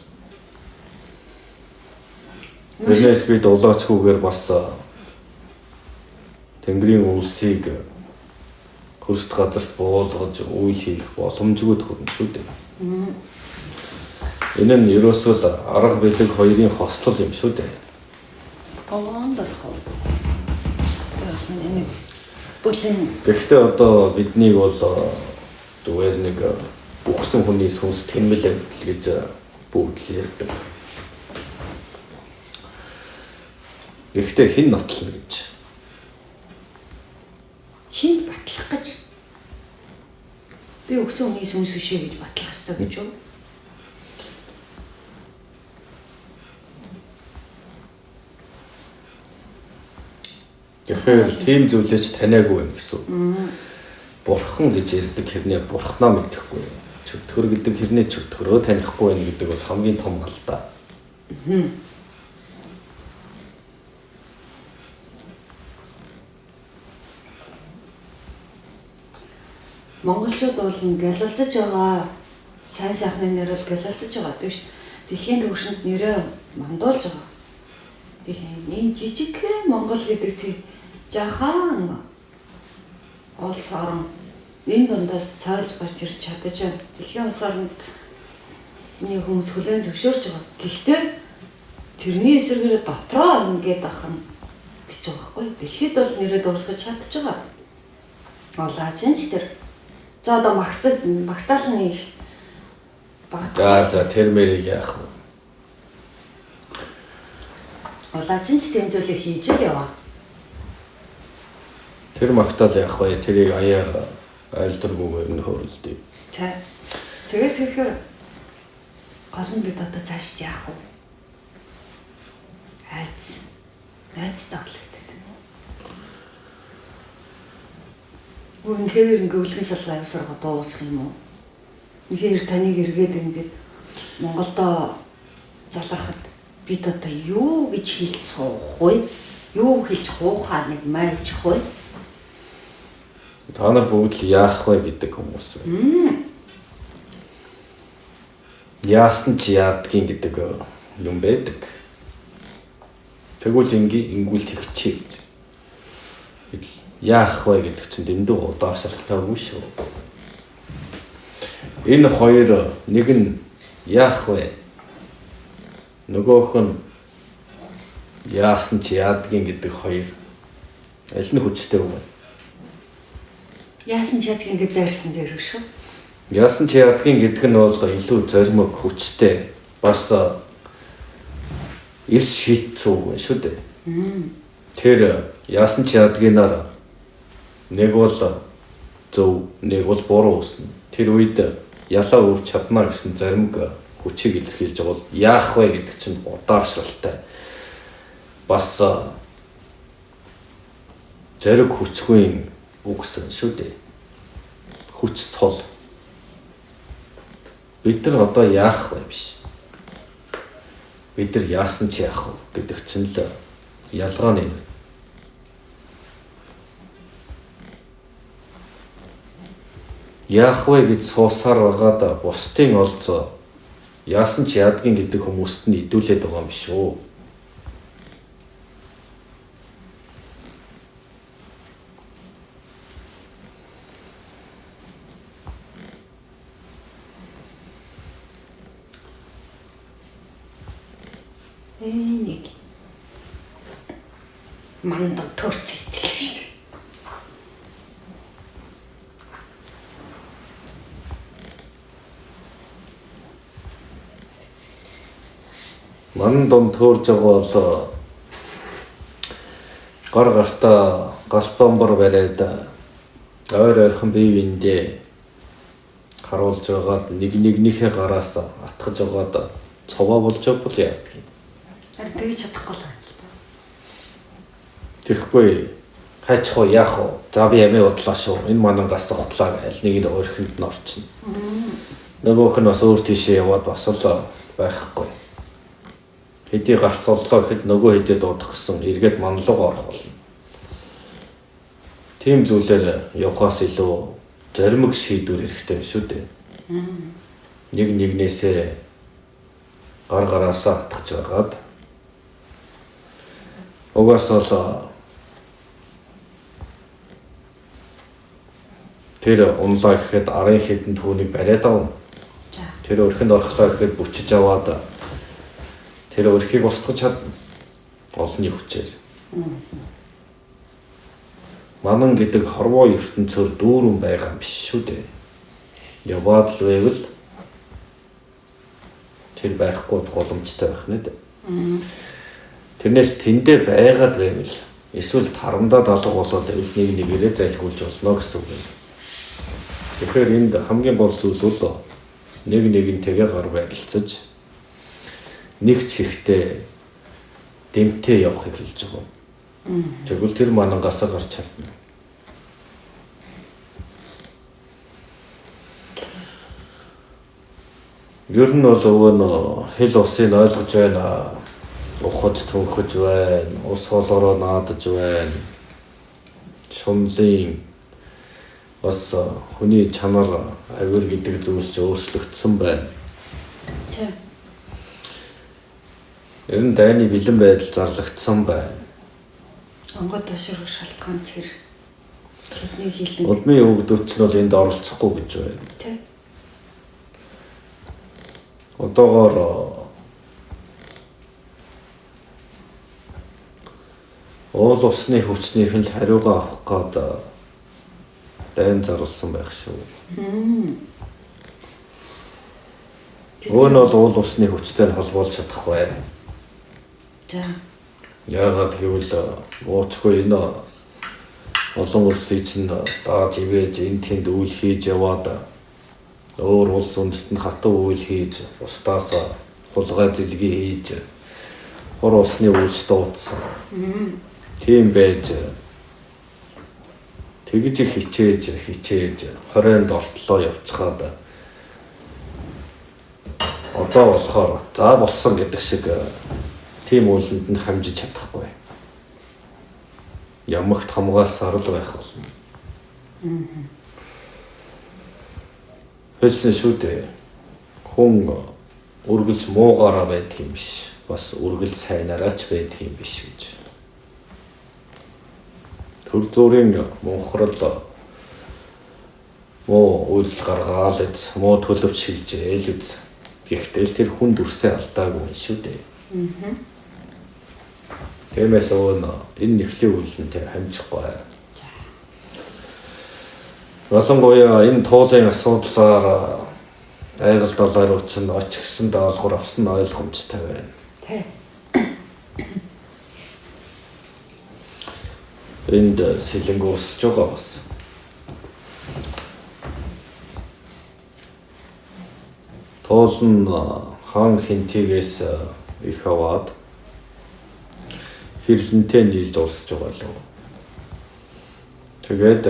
Тэрнээс бид улаачгүйгээр бас Тэнгэрийн үлсийг хөрст газарт буулгаж үйл хийх боломжгүй тохирно шүү дээ. Энэ нь ерөөсөө л арга бэлэг хоёрын хослол юм шүү дээ. Гондорхоо. Энэ бүлэн. Гэхдээ одоо биднийг бол зүгээр нэг үхсэн хүний сүнс тэмэл амьтал гэж бүгд л ярьдаг. Гэхдээ хэн нотлно гэж? Хэн батлах гэж? Би үхсэн хүний сүнс биш ээ гэж батлах ёстой гэж юу? Тэгэхээр тийм зүйлээ ч таниагүй байх гэсэн. Бурхан гэж ярьдаг хэрнээ бурхнаа мэдэхгүй. Чөтгөр гэдэг хэрнээ чөтгөрөө танихгүй байх гэдэг бол хамгийн том алдаа. Монголчууд бол гялалзаж байгаа сайн сайхны нэр бол гялалзаж байгаа тийм шүү. Дэлхийн түвшинд нэрээ мандуулж байгаа. Дэлхийн энэ жижигхэн Монгол гэдэг цэг жаахан улс орон Энэ дундаас цаалж гарч ирж чадаж байна. Дэлхийн улс орны хүмүүс хүлээн зөвшөөрч байгаа. Гэхдээ тэрний эсрэгээр дотроо ингээд ах нь гэж байгаа байхгүй. Дэлхийд бол нэрээ дуусгаж чадж байгаа. Улаач нь ч тэр. За одоо магтаал нь их баг. За тэр мэрийг яах вэ? Улаач нь ч тэмцүүлэг хийж л яваа. Тэр магтаал яах вэ? Тэрийг аяар айлдваргүйгээр нь хөрөлдөе. За. Тэгээд тэгэхээр гол нь бид одоо цааш яах вэ? Айц тоглогддог. Үнэхээр ингээ өлгөн салгаа явсарга дуусах юм уу? Үнэхээр таныг эргээд ингээд Монголдо залрахад бид одоо юу гэж хэлж суух вэ? Юу хэлж хуухаа нэг майлчих вэ? Та нар бүгд л яах вэ гэдэг хүмүүс байна. Яасан ч яадгийн гэдэг юм байдаг. Тэгвэл ингүүл тэгчээ гэж. Яах вэ гэдэг чинь дэндүү удаашралтайгүй шүү. Энэ хоёр нэг нь яах вэ? Нөгөөх нь яасан ч яадгийн гэдэг хоёр аль нь хүчтэй вэ? Яасан ч яадгийн гэдэг дайрсан дээр шүү. Яасан ч яадгийн гэдэг нь бол илүү зоримог хүчтэй бас эрс шийдсэн үг шүү дээ. Тэр яасан ч яадгийнаар нэг бол зөв, нэг бол буруу үснэ. Тэр үед ялаа үрч чадна гэсэн зоримог хүчийг илэрхийлж байгаа бол яах вэ гэдэг чинь удаашралтай. Бас зориг хүчгүй үгсэн шүү дээ. Хүч сул. Бид нар одоо яах вэ биш. Бид нар яасан ч яах вэ гэдэг чинь л ялгаа нь. Яах вэ гэж суусаар байгаад бусдын олзоо яасан ч яадгийн гэдэг хүмүүст нь идүүлээд байгаа юм биш үү? Нэг мандаа төрц итгэл шүү. Манан дом төөрж байгаа бол гар гартаа галбамбар бариад ойр ойрхон бие биендээ харуулж байгаад нэг нэгнийхээ гараас атгаж байгаад цовоо болж бол яадаг юм. Харин тэгж чадахгүй л байна л да. Тэгэхгүй хайчих уу яах вэ? За би ямиг бодлоо шүү. Энэ манангаас зогтлаа аль нэг нь орхинд нь орчихно. Нөгөөх нь бас өөр тийшээ яваад бас л байхгүй. Хэдий гарц оллоо гэхэд нөгөө хэдий дуудах гэсэн эргээд манлууга орох болно. Тийм зүйлээр явхаас илүү зоримог шийдвэр хэрэгтэй юм шүү дээ. Нэг нэгнээсээ гар гараасаа атгах байгаад угаасаа л тэр унлаа гэхэд арын хэдэнд түүнийг бариад авна. Тэр өрхөнд орхлоо гэхэд бүчиж аваад тэр өрхийг устгах чадна. Олонний хүчээр. Манан гэдэг хорвоо ертөнцөөр дүүрэн байгаа юм биш шүү дээ. Яваад л байвал тэр байхгүй боломжтой байх нэ. Тэрнээс тэндээ байгаад байвал эсвэл тарамдаа далга болоод байвал нэг нэгээрээ залхиулж болно гэсэн үг юм. Тэгэхээр энд хамгийн гол зүйл бол нэг нэгнтэйгээ гар барилцаж нэг чихтэй дэмтэй явахыг хэлж байгаа. Тэгвэл тэр манангаасаа гарч чадна. Ер нь бол өвөө нь хэл усыг ойлгож байна. Ухаж түнхэж байна. Ус холоороо наадаж байна. Шунлын бас хүний чанар авир гэдэг зүйл ч өөрчлөгдсөн байна. Тийм. Ер нь дайны бэлэн байдал зарлагдсан байна. Онгод тушрах шалтгаан тэр. Тэдний хилэн. Улмын өвгдүүд ч нь бол энд оролцохгүй гэж байна. Тэ. Одоогоор уул усны хүчнийх нь л хариугаа авах гээд дайн зарласан байх шүү. Өө нь бол уул усны хүчтэй нь холбоолж чадахгүй. За. Яагаад гэвэл ууцгүй энэ олон улсыг чинь дааж ивэж энэ тэнд үйл хийж яваад өөр улс үндэст нь хатуу үйл хийж бусдаас хулгай зэлгээ хийж хур усны үйлс дуудсан. Тийм байж тэгж их хичээж 20-нд ортлоо явцгаад одоо болохоор за болсон гэдэг шиг тийм үйлэнд нь хамжиж чадахгүй. Ямагт хамгаалсаар л байх болно. Хэлсэн шүү дээ. Хүн үргэлж муугаараа байдаг юм биш. Бас үргэлж сайнараа ч байдаг юм биш гэж. Төр зүрийн мунхрал муу үйлдэл гаргаал эз, муу төлөвч шилжээл үз. Гэхдээ л тэр хүн дүрсээ алдаагүй юм шүү дээ. Тиймээс өвөн энэ нэхлийн үйлэнтэй хамжихгүй. Ялангуяа энэ туулын асуудлаар байгаль далай руу чинь очихсан даалгавар авсан ойлгомжтой байна. Тэ. Энд сэлэнг усж байгаа бас. Туул нь хаан хинтигээс их аваад хэрлэнтэй нийлж урсж байгаа лөө. Тэгээд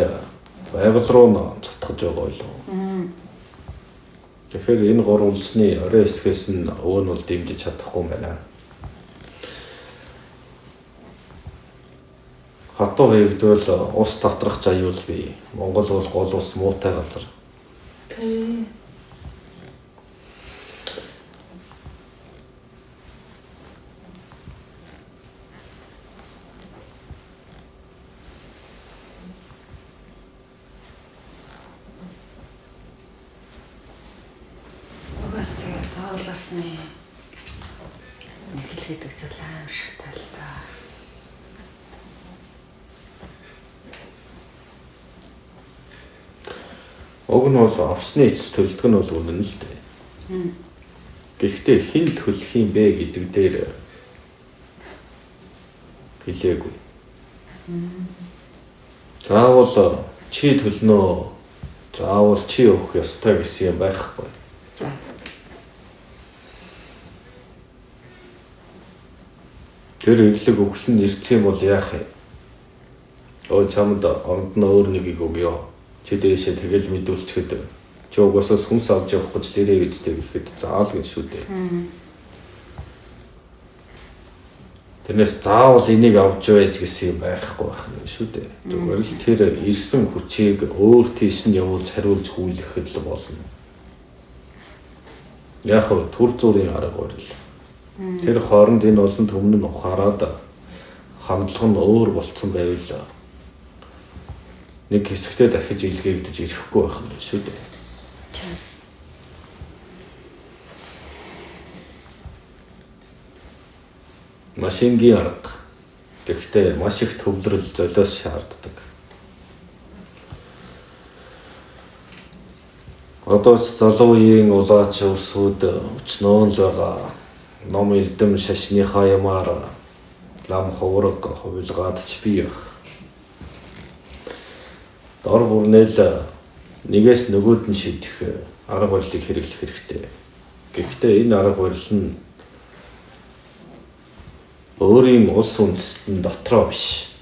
байгаль руу нь цутгаж байгаа лөө. Тэгэхээр энэ гурван улсны орой хэсгээс нь өвөө нь бол дэмжиж чадахгүй юм байна. Хатуу хийгдвэл ус татрах заюул бий. Монгол бол гол ус муутай газар. Тэ. Угаас тэгээд тоолосны нэхэл гэдэг зүйл аимшигтай л да. Уг нь бол авсны эцэс төлдөг нь бол үнэн л дээ. Гэхдээ хэн төлөх юм бэ гэдэг дээр хэлээгүй. Заавал чи төлнө, заавал чи өгөх ёстой гэсэн юм байхгүй. За. Тэр эвлэг өхөл нь ирсэн бол яах юм? Өө чамд оронд нь өөр нэгийг өгье. Чи дээшээ тэгэл мэдүүлчихэд чи угаасаа хүнс авч явах гэж лэрээ үстэй гэхэд заал гэн шүү дээ. Тэрнээс заавал энийг авч байж гэсэн юм байхгүй байх нь шүү дээ. Зүгээр л тэр ирсэн хүчийг өөр тийш нь явуулж хариулж хүйлэхэд л болно. Яг хөө төр зүрийн арга барил. Тэр хооронд энэ олон түмэн нь ухаарад хандлага нь өөр болцсон байвал нэг хэсэгтээ дахиж илгээгдэж ирэхгүй байх нь шүү дээ. Маш энгийн арга. Гэхдээ маш их төвлөрөл золиос шаарддаг. Одоо ч залуу үеийн улаач өрсүүд өчнөөн л байгаа. Ном эрдэм шашныхаа ямаар лам хувраг хувилгаад ч бий байх. Дор бүрнэл нэгээс нөгөөд нь шидэх арга барилыг хэрэглэх хэрэгтэй. Гэхдээ энэ арга барил нь өөрийн улс үндэстэн дотроо биш.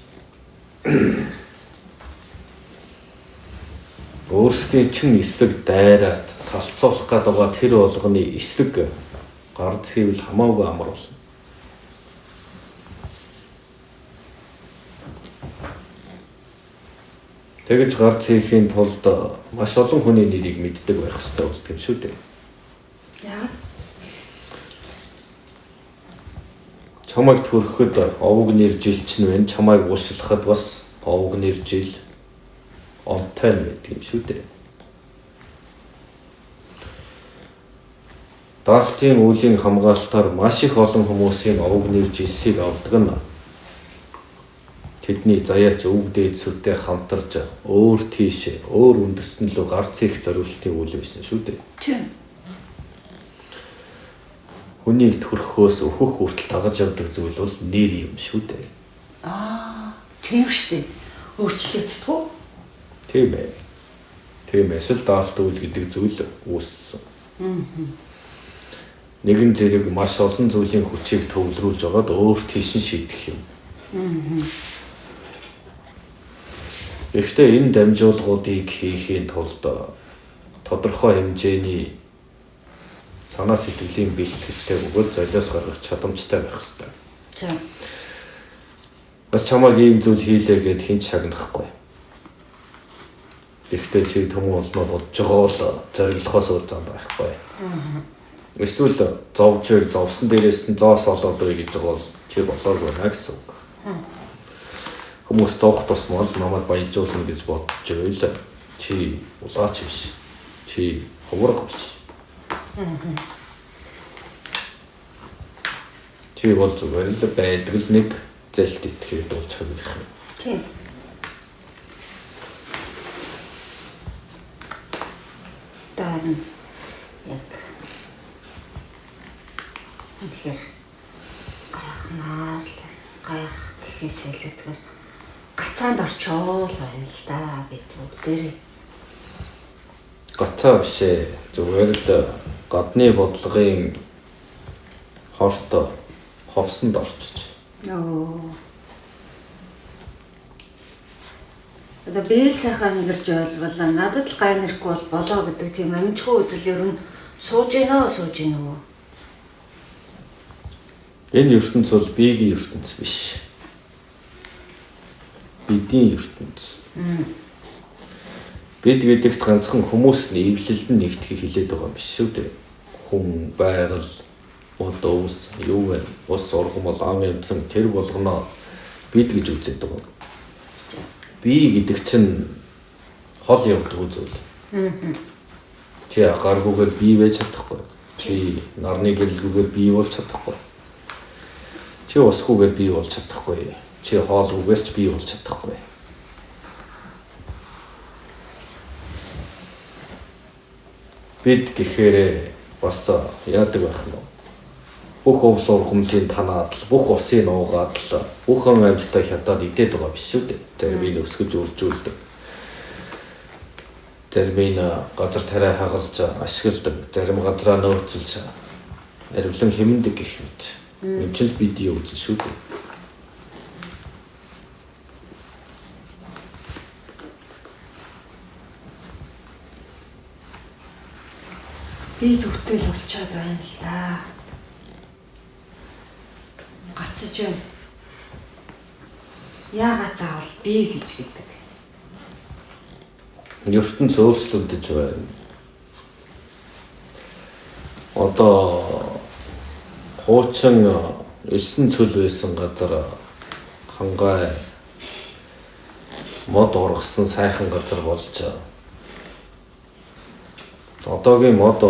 Өөрсдийн чин эсрэг дайраад талцуулах гээд байгаа тэр болгоны эсрэг гарц хийвэл хамаагүй амар болно. Тэгж гарц хийхийн тулд маш олон хүний нэрийг мэддэг байх ёстой болдог юм шүү дээ. Яа. Чамайг төрөхөд овог нэр жилч нь байна. Чамайг уушлахад бас овог нэр жил. онтой нь байдаг юм шүү дээ. Даалтын үлийн хамгаалтаар маш их олон хүмүүсийн овг нэр жилсийг авдаг нь тэдний заяач өвөг дээдсүүдтэй хамтарч өөр тийш өөр үндэстэн лөө гарц хийх зориултын үйл байсан шүү дээ. Тийм. Хүнийг төрхөөс өөхөх хүртэл дагаж явдаг зүйл бол нэр юм шүү дээ. Аа, тийм шүү дээ. Өөрчлөгддөг үү? Тийм ээ. Тийм эсэл даалт үйл гэдэг зүйл үүссэн. Нэгэн зэрэг маш олон зүйлийн хүчийг төвлөрүүлж байгаад өөр тийш нь шийдэх юм. Гэхдээ энэ дамжуулгуудыг хийхийн тулд тодорхой хэмжээний санаа сэтгэлийн бэлтгэлтэй бөгөөд золиос гаргах чадамжтай байх ёстой. За. Бас чамайг ийм зүйл хийлээ гэд хэн ч шагнахгүй. Гэхдээ чи түмэн олноо бодож байгаа бол зориглохоос өөр зам байхгүй. Эсвэл зовж байг зовсон дээрээс нь зоос олоод бай гэж байгаа бол чи болоогүй байна гэсэн үг. Хүмүүс зовх тусмаа л намайг баяжуулна гэж бодож байвал чи улаач биш. Чи хувраг биш. Чи бол зүгээр л байдаг л нэг зэлт итгэхэд болж хувирах юм. Тийм. Дараа нь яг үнэхээр гайхмаар л гайх гэхээс илүүтэйгээр гацаанд орчоол байна л да бид бүгдээрээ. Гацаа биш ээ. Зүгээр л гадны бодлогын хорт ховсонд орчиж. Одоо би л сайхан амьдарч байлаа. Надад л гай нэрэхгүй бол болоо гэдэг тийм амжихгүй үзэл ер нь сууж гинөө сууж гинөө. Энэ ертөнц бол биеийн ертөнц биш. Бидний ертөнц. Бид гэдэгт ганцхан хүмүүс нь эвлэлд нь нэгтгэх хилээд байгаа юм биш шүү дээ. Хүн, байгаль, мод өвс, юу вэ? Ус ургамал, ан амьтан тэр болгоно бид гэж үзээд байгаа. Би гэдэг чинь хол явдаг зүйл. Чи агаргүйгээр бий байж чадахгүй. Чи нарны гэрэлгүйгээр бий болж чадахгүй. Чи усгүйгээр бий болж чадахгүй. Чи хоолгүйгээр ч бий болж чадахгүй. Бид гэхээр бас яадаг байх нь вэ? Бүх өвс ургамлын танаад л, бүх усын нуугаад л, бүх ан амьтдаа хятад идээд байгаа биш үү дээ. Зарим нь өсгөж үржүүлдэг. Зарим нь газар тариа хагалж ашигладаг, зарим газраа нөөцлж аривлан хэмнэдэг гэх мэт. Энэ чинь л бидний үзэл шүү дээ. Би төвтэй л болчиход байна л да. Гацж байна. Яагаад заавал би гэж гэдэг? Ертөнц өөрчлөгдөж байна. Одоо хуучин 9 цөл байсан газар хангай мод ургасан сайхан газар болж одоогийн мод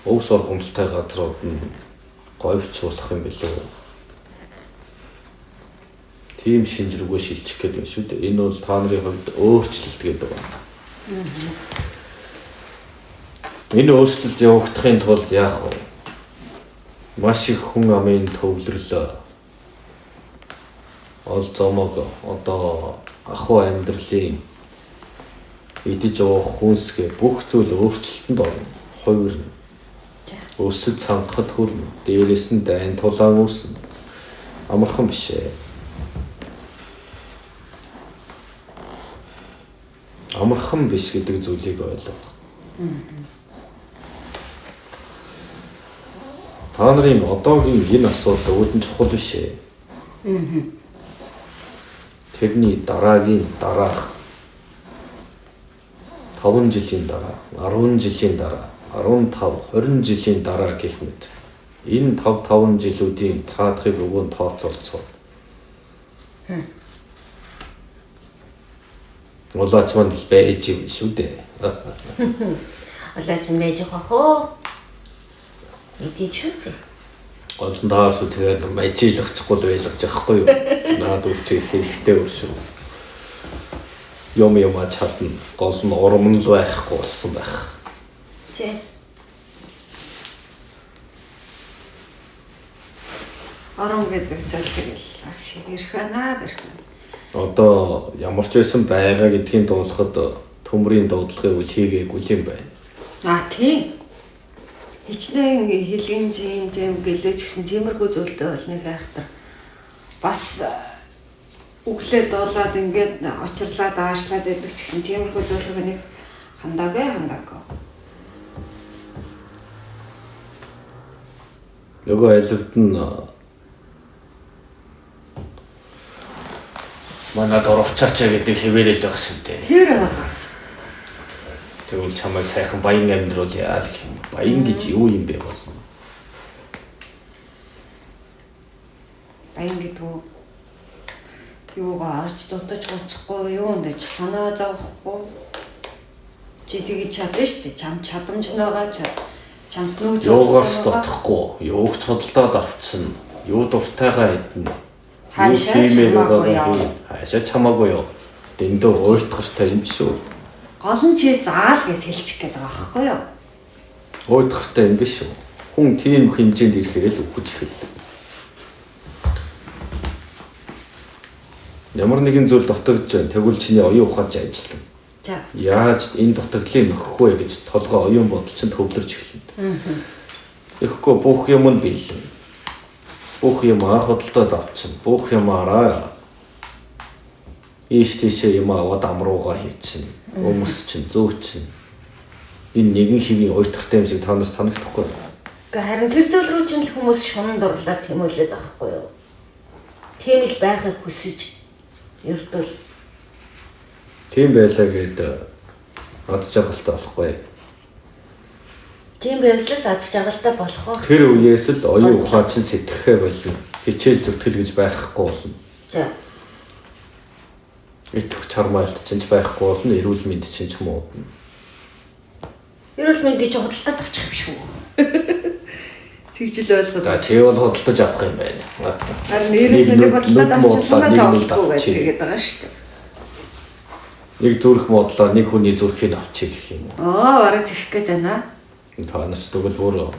өвс ургамалтай газрууд нь говьч болох юм билүү? Тийм шинж рүүгээ шилжих гэдэг юм шүү дээ. Энэ бол та нарын хувьд өөрчлөлт гэдэг байна. Энэ өөрчлөлт явагдахын тулд яах вэ? Маш их хүн амын төвлөрөл, ол зомог, одоо ахуй амьдралын идэж уух хүнсгээ бүх зүйл өөрчлөлтөнд орно, хувирна. Өсөж цангахад хүрнэ. Дээрээс нь дайн тулаан үүснэ. Амархан биш ээ. Амархан биш гэдэг зүйлийг ойлгох. Та нарын одоогийн энэ асуудал үүдэн чухал биш ээ. Тэрний дараагийн дараах 5 жилийн дараа, 10 жилийн дараа, 15, 20 жилийн дараа гэх мэт энэ 5 жилүүдийн цаадахыг өгөн тооцоолцоо. Улаач маань л байж юм шүү дээ. Улаач нь байж байгаа хөө. Идэж шүү дээ. Гол нь таарсуу тэгээд ажиллахчихгүй л байлгаж байхгүй юу? Наад үрч хэрэгтэй өөр шүү. Юм юм чадна. Гол нь урам нь л байхгүй болсон байх. Тий. Орон гэдэг зүйл тэгэл бас хэрэг байна, бэрх байна. Одоо ямар ч байсан байгаа гэдгийн дуулахад төмрийн дуудлагыг үл хийгээгүй юм байна. А тий. Хичнээн хилгэмжийн тийм гэлээч гэсэн тиймэрхүү зүйлдээ бол нэг айхтар бас өглөө дуулаад ингээд очрлаад аашлаад байдаг ч гэсэн тиймэрхүү зүйл рүү нэг хандаагүй хандаагүй. Нөгөө айлгд нь манай дурвчаач гэдэг хэвээрэл байх шүү дээ. Тэр байгаа. Тэгвэл чамайг сайхан баян амьдруулъя гэх юм. Баян гэж юу юм бэ болно? Баян гэдэг үү? Юугаа арж дутаж гоцохгүй, юунд ч санаа зовхгүй. Чи тэгж чадна шүү дээ. Чам чадамж нь байгаа, чамд нүүц. Юугаас дутахгүй, юуг ч худалдаад авчихна, юу дуртайгаа идэнэ. Хаашаа чамаагүй яа. Хаашаа чамаагүй юу. Дэндүү уйтгартай юм шүү. Гол нь чи заал гэд хэлчих гээд байгаа байхгүй юу? Уйтгартай юм биш үү? Хүн тийм хэмжээнд ирэхээр л үхэж эхэлдэг. Ямар нэгэн зүйл дутагдж байна. Тэгвэл чиний оюун ухаан ч ажиллана. За. Яаж энэ дутагдлыг нөхөх вэ гэж толгой оюун бодол чинь төвлөрч эхэлнэ. Тэгэхгүй бүх юм нь биелэн. Бүх юм худалдаад авчихна. Бүх юмараа ийш тийшээ юм аваад амруугаа хийчихнэ. Өмс чинь зөө чинь. Энэ нэгэн хэвийн уйтгартай юм шиг та нарт санагдахгүй юу? Гэхдээ харин тэр зүйл рүү чинь л хүмүүс шунан дурлаад тэмүүлээд байхгүй юу? Тийм л байхыг хүсэж ердөл. Тийм байлаа гээд ад жаргалтай болохгүй. Тийм байвал л ад жаргалтай болох байх. Тэр үеэс л оюун ухаан чинь сэтгэхээ болно. Хичээл зүтгэл гэж байхгүй болно. За. Итгэх чармайлт чинь ч байхгүй болно, эрүүл мэнд чинь ч муудна. Эрүүл мэндийг чи худалдаад авчих юм шүү. Тэгж л ойлгоод. За чи бол худалдаж авах юм байна. Харин эрүүл мэндийг худалдаад авчих санаа зовлтгүй гэж тэгээд байгаа шүү дээ. Нэг зүрх модлоо нэг хүний зүрхийг авчих гэх юм уу? Аа, бараг тэгэх гээд байна. Та нарт тэгвэл бүр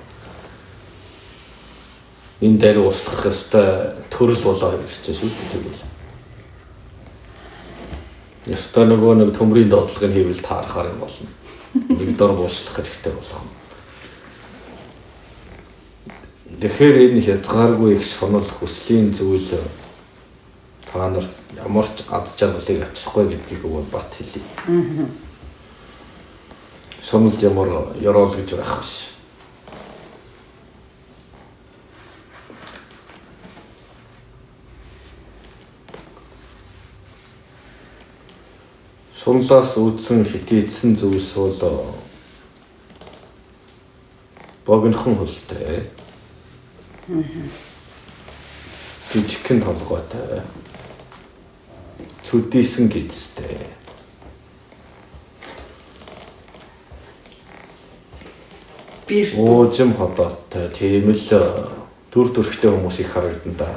энэ дээр устгах ёстой төрөл болоо ирчихсэн шүү дээ тэгвэл. Ёстой нөгөө нэг төмрийн доотлогыг хийвэл таарахаар юм болно. Нэг дор буучлах хэрэгтэй болох юм. Тэгэхээр энэ хязгааргүй их шунал хүслийн зүйл та нарт ямар ч аз жаргалыг авчрахгүй гэдгийг өвөө бат хэлье. Шуналд ямар ёроол гэж байх биш. Шунлаас үүдсэн хитийдсэн зүйлс бол богинохон хөлтэй. Жижигхэн толгойтой. Цүдийсэн гэдэстэй. Уужим ходоотой. Тийм л дүр төрхтэй хүмүүс их харагдана да.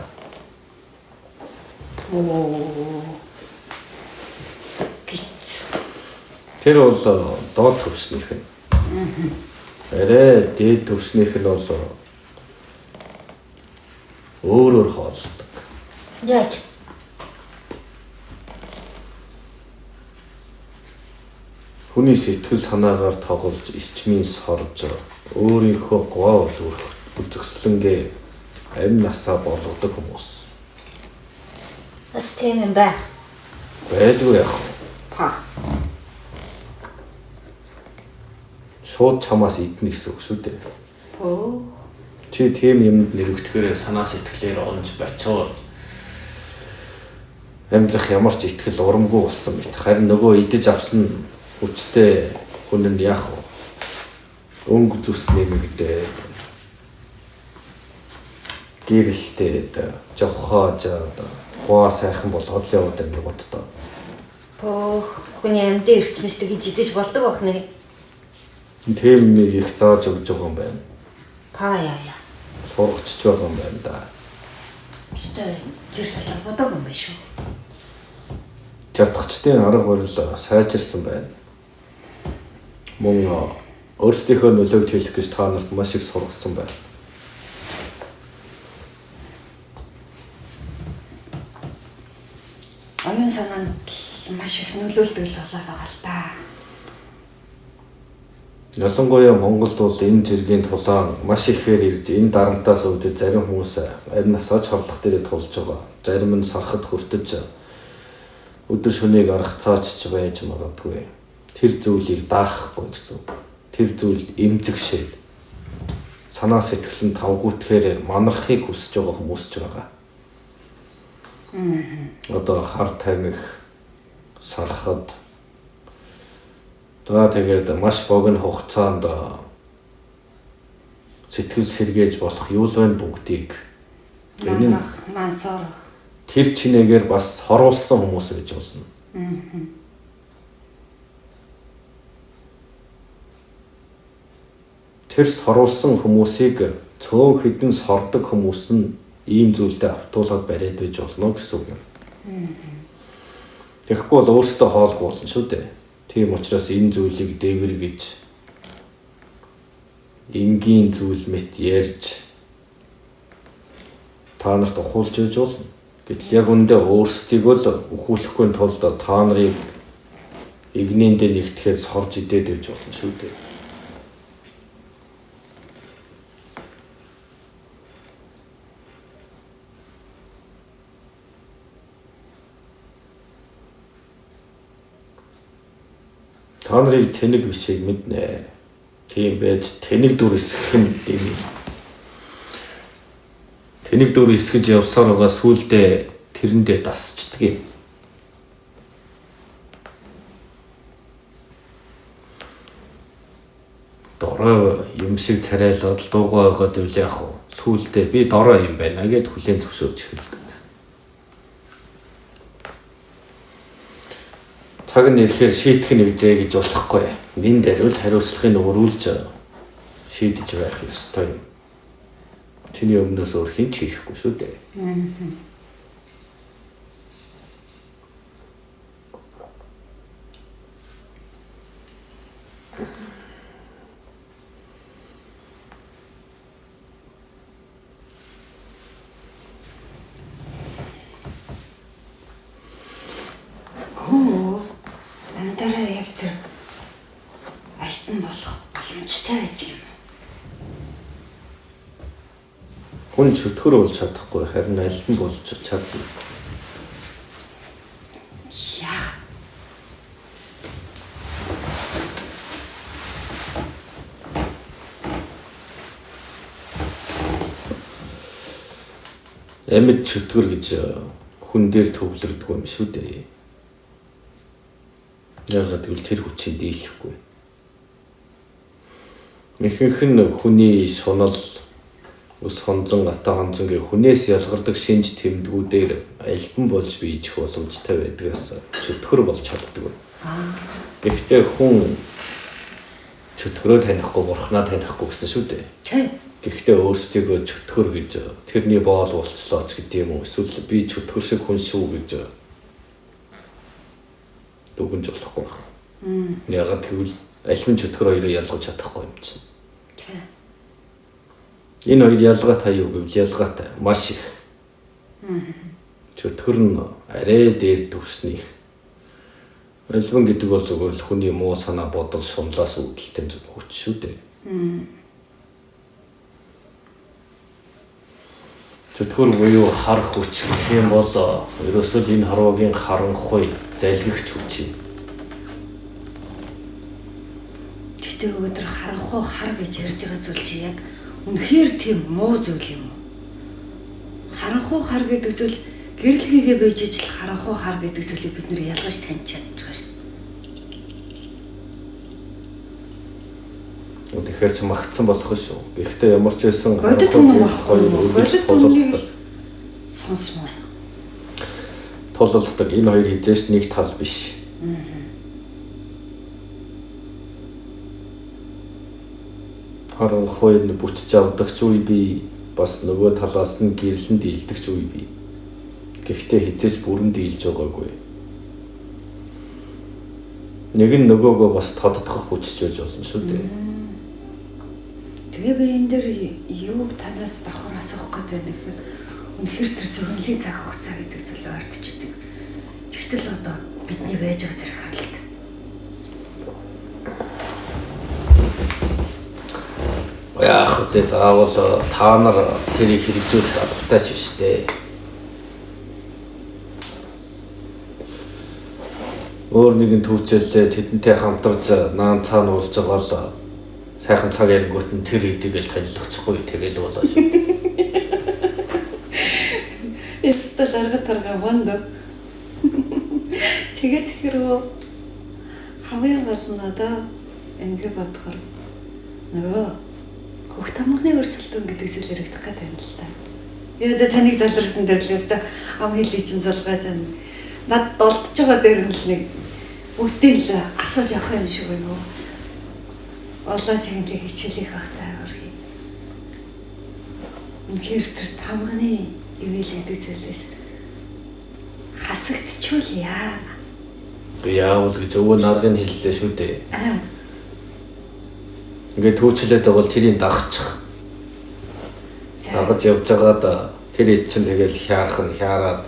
Оо. Тэр бол доод төвснийх нь. Арай дээд төвснийх нь бол өөрөөр хооллодог. Яаж? Хүний сэтгэл санаагаар тоглож, ичмийн сорж, өөрийнхөө гоо өрх үзэсгэлэнгээ амь насаа болгодог хүмүүс. Бас тийм юм байх. Байлгүй яах вэ? Па. Шууд чамаас идэнэ гэсэн үг шүү дээ. Өө. Чи тийм юмд нэрвэгдэхээр санаа сэтгэлээр онж бачаар амьдрах ямар ч итгэл урамгүй болсон мэт. Харин нөгөө идэж авсан хүчтэй хүн нь яах вэ? Өнгө зүс нэмэгдээд гэрэлтээд жохоожаад гоо сайхан болгоод л яваад амьдрах боддоо. Пөөх хүний амьдын эрчмэстэй гэж идэж болдог байх нэ. Тийм нэг их зааж өгж байгаа юм байна. Па яа яа. Сургачч байгаа юм байна да. Өстой тэр талаар бодог юм байна шүү. Чадхчдын арга барил сайжирсан байна. Мөн өөрсдийнхөө нөлөөг төлөх гэж та нарт маш их сургасан байна. Оюун санаанд маш их нөлөөлдөг л болоод байгаа л да. Ялангуяа Монголд бол энэ зэргийн тулаан маш ихээр ирж энэ дарамтаас үүдэж зарим хүмүүс амь насаач хавлах дээр тулж байгаа. Зарим нь сархад хүртэж өдөр шөнийг арга цаачч байж магадгүй. Тэр зүйлийг даахгүй гэсэн. Тэр зүйл эмзэгшээд санаа сэтгэл нь тавгуутхээр манархыг хүсэж байгаа хүмүүс ч байгаа. Одоо хар тамхи сархад за тэгээд маш богино хугацаанд сэтгэл сэргээж болох юу л байна бүгдийг энэ мансуурах тэр чинээгээр бас хоруулсан хүмүүс байж болно. Тэр соруулсан хүмүүсийг цөөн хэдэн сордог хүмүүс нь ийм зүйлдээ автуулаад бариад байж болно гэсэн үг юм. Тэгэхгүй бол өөрсдөө хоолгүй болно шүү дээ. Тийм учраас энэ зүйлийг дээвэр гэж энгийн зүйл мэт ярьж та нарт ухуулж байж болно. Гэтэл яг үндэ өөрсдийгөө л өхүүлэхгүй тулд та нарыг игнэндээ нэгтгэхэд сорж идээд байж болно шүү дээ. Та нарыг тэнэг бишийг мэднэ. Тийм байж тэнэг дүр эсгэх нь юм. Тэнэг дүр эсгэж явсаар байгаа сүулдэ тэрэндээ дасчдаг юм. Дорой юм шиг царайлаад л дуугаа байгаад үл яах вэ? Сүулдэ би дорой юм байна гэд хүлээн зөвшөөрч эхэлдэг. Цаг нь ирэхээр шийтгэх нь үзээ гэж болохгүй. Нин даруул хариуцлагыг өрүүлж шийдэж байх ёстой юм. Чиний өмнөөс өөр хэн ч хийхгүй шүү дээ. Хөө амьдараа яг тэр альтан болох боломжтой байдаг юм. Хүн чөтгөр болж чадахгүй харин альтан болж чадна. Яах? Амьд чөтгөр гэж хүн дээр төвлөрдөг юм шүү дээ. Яагаад гэвэл тэр хүчийг дийлэхгүй. Ихэнх нь хүний шунал, өс хонзон, ата хонзон гэх хүнээс ялгардаг шинж тэмдгүүдээр альбан болж биежих боломжтой байдгаас чөтгөр болж чаддаг. Гэхдээ хүн чөтгөрөө танихгүй, бурхнаа танихгүй гэсэн шүү дээ. Гэхдээ өөрсдийгөө чөтгөр гэж тэрний боол болцлоо ч гэдэг юм уу? Эсвэл би чөтгөр шиг хүн шүү гэж дүгнж болохгүй байна. Яагаад гэвэл альбан чөтгөр хоёрыг ялгаж чадахгүй юм чинь. Энэ хоёр ялгаатай юу гэвэл ялгаатай маш их. Чөтгөр нь арай дээр төвснийх. Альбан гэдэг бол зөвхөн л хүний муу санаа бодол шунлаас үүдэлтэй зүг хүч шүү дээ. Чөтгөр буюу хар хүч гэх юм бол ерөөсөө л энэ харвагийн харанхуй залгигч хүч юм. Гэтэ өнөөдөр харанхуй хар гэж ярьж байгаа зүйл чи яг үнэхээр тийм муу зүйл юм уу? Харанхуй хар гэдэг зүйл гэрэл гээгээ байж ижил харанхуй хар гэдэг зүйлийг бид нэр ялгаж таньж чадчих шүү дээ. Тэгэхээр ч магтсан болох шүү. Гэхдээ ямар ч байсан бодит үнэн байхгүй юу? Бодит үннийг сонсмоор тулалддаг. Энэ хоёр хизээш нэг тал биш. Харанхуй нь бүчж авдагч үе бий, бас нөгөө талаас нь гэрлэн дийлдэгч үе бий. Гэхдээ хэзээ ч бүрэн дийлж байгаагүй. Нэг нь нөгөөгөө бас тодтгох хүчж байж болно шүү дээ. Тэгээ би энэ дээр юуг танаас давхар асуух гэдэг байна гэхээр үнэхээр тэр зөгнөлийн цаг хугацаа гэдэг зүйл ойртчихдаг. Тэгтэл одоо бидний байж байгаа зэрэг харалт. Яах вэ? Заавал та нар тэрийг хэрэгжүүлэх албатай ч биш дээ. Өөр нэгэн түүчээлээ тэдэнтэй хамтарч наан цаана уулж байгаа л сайхан цаг ярингуут нь тэр хэдийг л танилцахгүй тэгэл болоо шүү. Ястал арга тарга монд. Тэгээд хэрвээ хамгийн гол нь одоо ингэ бодохоор нөгөө хөх тамганы өрсөлдөөн гэдэг зүйл яригдах гэдэг юм л та. Яа дэ таныг заларсан дээр л өстө ам хэлий чинь залгааж байна. Над долдож байгаа дээр нь л нэг бүгдийг л асууж авах юм шиг байна уу? Олоо чиглэлийг хичээлэх байх та өрхий. Үнэхээр тэр тамганы ивэл гэдэг зүйлээс хасагдчихвал яа. Яавал гэж өвөө наргыг хэллээ шүү дээ. Ингээд түүчлээд байгаа бол тэрийг дагчих. Дагаж явж байгаад тэр хэд чинь тэгэл хяарах нь хяараад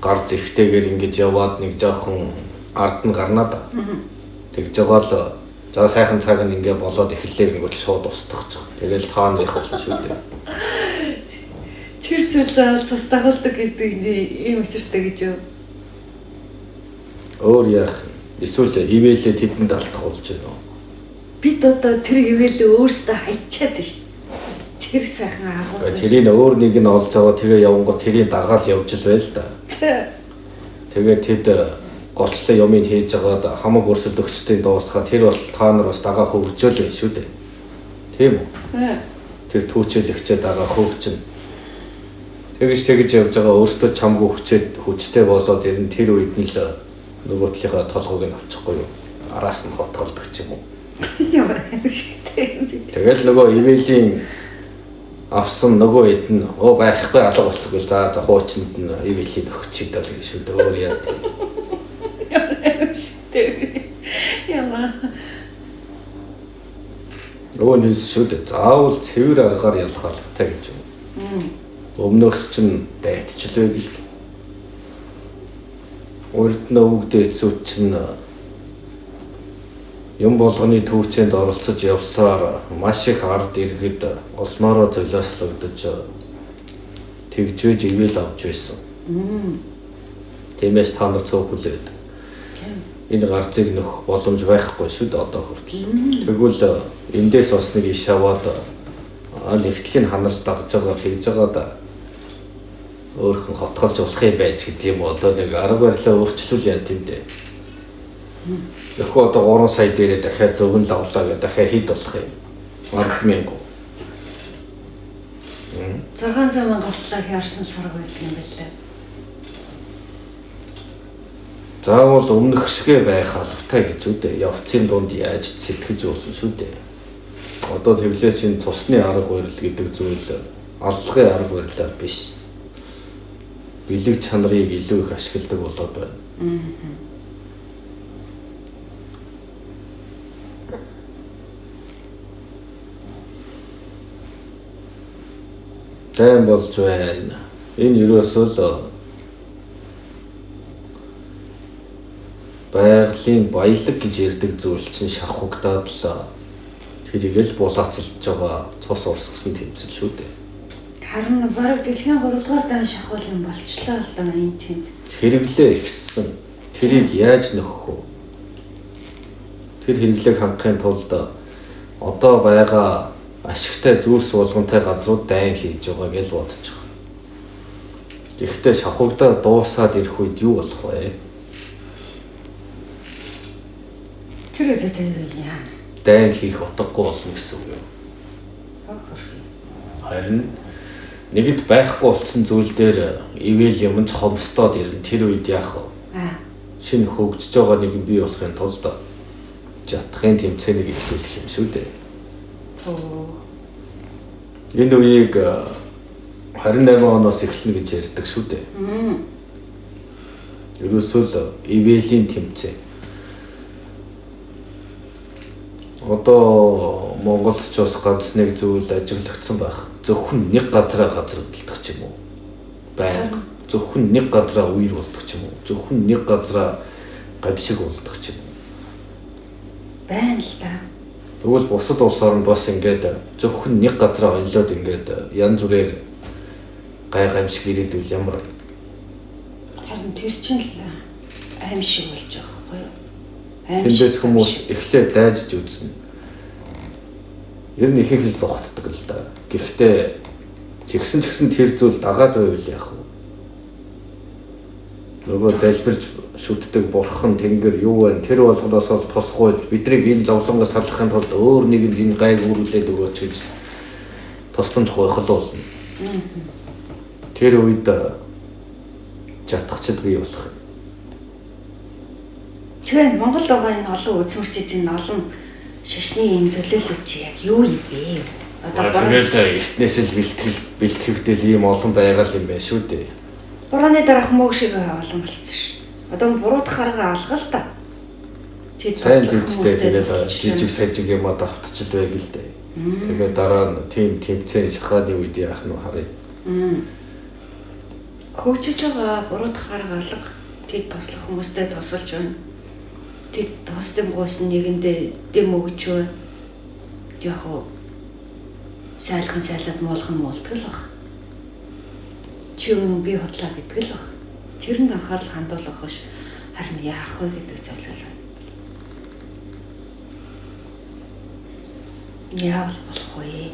гар зэгтэйгээр ингэж яваад нэг жоохон ард нь гарнаа да. Тэгж байгаа л за сайхан цаг нь ингээ болоод эхэллээ гингүүт шууд устгах. Тэгэл тааны их болно шүү дээ. Тэр зүйл заавал цус дагуулдаг гэдэг ийм учиртай гэж юу? Өөр яах? Эсвэл ивэлээ тэдэнд алдах болж байна уу? Бид одоо тэр ивэлээ өөрсдөө хайчаад байна шүү. Тэр сайхан агуу. Тэрийг өөр нэг нь олж аваад тэгээ явангууд тэрийг дагаал явж л байл та. Тэгээ тэд голчлон юмыг хийж агаад хамаг өрсөлдөгчдийн дуусгаа тэр бол та нар бас дагаа хөгжөөл байх шүү дээ. Тийм үү? Тэр түүчээлэгчээ дагаа хөгжинэ. Тэгэж явж байгаа өөртөө чамгүй хүчээд хүчтэй болоод ер нь тэр үед нь л нөгөө талынхаа толгойг нь авчихгүй юу? Араас нь хотголдог ч юм уу. Ямар аимшигтэй юм бэ? Тэгэл нөгөө ивэлийн авсан нөгөө хэд нь өө байхгүй алга болцог гэл за хуучинд нь ивэлийн өгчийг дал гэж шүү дээ. Өөр яа. Ямар аимшигтэй. Ямар Нөгөө нь шүү дээ. Заавал цэвэр аргаар ялах албатай гэж юм. Өмнөхс чинь дайтчлээ гэл. Урд нь өвгдээцүүд чинь юм болгоны түүчээнд оролцож явсаар маш их ард иргэд олноороо золиослогдож тэгжвэж ивэл авч байсан. Тиймээс та нар цөөх хүлээд энэ гарцыг нөх боломж байхгүй шүү дээ одоо хүртэл. Тэгвэл эндээс бас нэг иш аваад нэгтгэлийн ханарч дагж байгаа тэгж байгаа да өөрхөн хотголж болох юм байж гэдэг юм одоо нэг арга барилаа өөрчлүүл яа тийм дээ. Тэгэхгүй одоо 3 сая дээрээ дахиад зөвгөн л авлаа гэдэг дахиад хэд болох юм? 10,000. 600 мянга голтлоо хярсан сураг байдаг юм байлаа. Заавал өмнөх шигэ байх албатай гэж үү дээ. Явцын дунд яаж сэтгэж болно шүү дээ. Одоо тэглээ чинь цусны арга барил гэдэг зүйл аллагын арга барилаар биш. Бэлэг чанарыг илүү их ашигладаг болоод байна. Дайн болж байна. Энэ ерөөсөө л байгалийн баялаг гэж ярьдаг зүйл чинь шавхагдаад л тэрийг л булаацалж байгаа цус урсгасан тэмцэл шүү дээ. Харин бараг дэлхийн 3 дугаар дан шахуул юм болчлоо л доо энэ тэнд. Хэрэглээ ихссэн. Тэрийг яаж нөхөх вэ? Тэр хэрэглээг хангахын тулд одоо байгаа ашигтай зүйлс болгонтой газрууд дайн хийж байгаа гэж бодож байгаа. Гэхдээ шавхагдаа дуусаад ирэх үед юу болох вэ? Тэр үедээ тэр яа. Дайн хийх утгагүй болно гэсэн үг юм. Харин нэгэнд байхгүй болсон зүйл дээр ивэл юм ч хомсдоод ирнэ. Тэр үед яах вэ? Шинэ хөгжиж байгаа нэгэн бий болохын тулд жатахын тэмцээнийг эхлүүлэх юм шүү дээ. Энэ үеийг 28 оноос эхэлнэ гэж ярьдаг шүү дээ. Ерөөсөө л ивэлийн тэмцээн. Одоо Монголд ч бас ганц нэг зүйл ажиглагдсан байх. Зөвхөн нэг газраа газрагддаг ч юм уу. Байнга. Зөвхөн нэг газраа үер болдог ч юм уу. Зөвхөн нэг газраа гамшиг болдог ч юм уу. Байна л да. Тэгвэл бусад улс орн бас ингээд зөвхөн нэг газраа онилоод ингээд янз бүрээр гай гамшиг ирээдвэл ямар. Харин тэр чинь л аим шиг болж байгаа байхгүй юу? Тэндээс хүмүүс эхлээд дайжж үзнэ. Ер нь ихэнх л зугтдаг л да. Гэхдээ тэгсэн ч гэсэн тэр зүйл дагаад байвал яах вэ? Нөгөө залбирч шүтдэг бурхан тэнгэр юу вэ? Тэр болгоноос л тусгүйж биднийг энэ зовлонгоос салгахын тулд өөр нэгэнд энэ гайг үрүүлээд өгөөч гэж тусламж гуйх л болно. Тэр үед чадахчд бий болох юм. Тэгэхээр Монголд байгаа энэ олон үзмэрчид энэ олон шашны энэ төлөөлөл чи яг юу юм бэ? Одоо тэгэл эртнээс л бэлтгэгдэл ийм олон байгаа юм байна шүү дээ. Бурууны дараах мөг шиг олон болцсон ш. Одоо буруудах арга алга л та. Тэд сайн л үсттэй тэгэл жижиг сажиг юмад автчил байг л дээ. Тэгээ дараа нь тийм тэмцээн шахааны үед яах нь харъя. Хөгжиж байгаа буруудах арга алга. Тэд туслах хүмүүстэй тусалж байна. Тэд тусдам гуйсан нэгэндээ дэм өгч бай. Яг уу сайлхан сайлаад муулах нь муулдаг л баг. Чи өмнө би худлаа гэдэг л баг. Тэрэнд анхаарал хандуулах биш. Харин яах вэ гэдэг зүйл л байна. Яавал болох вэ?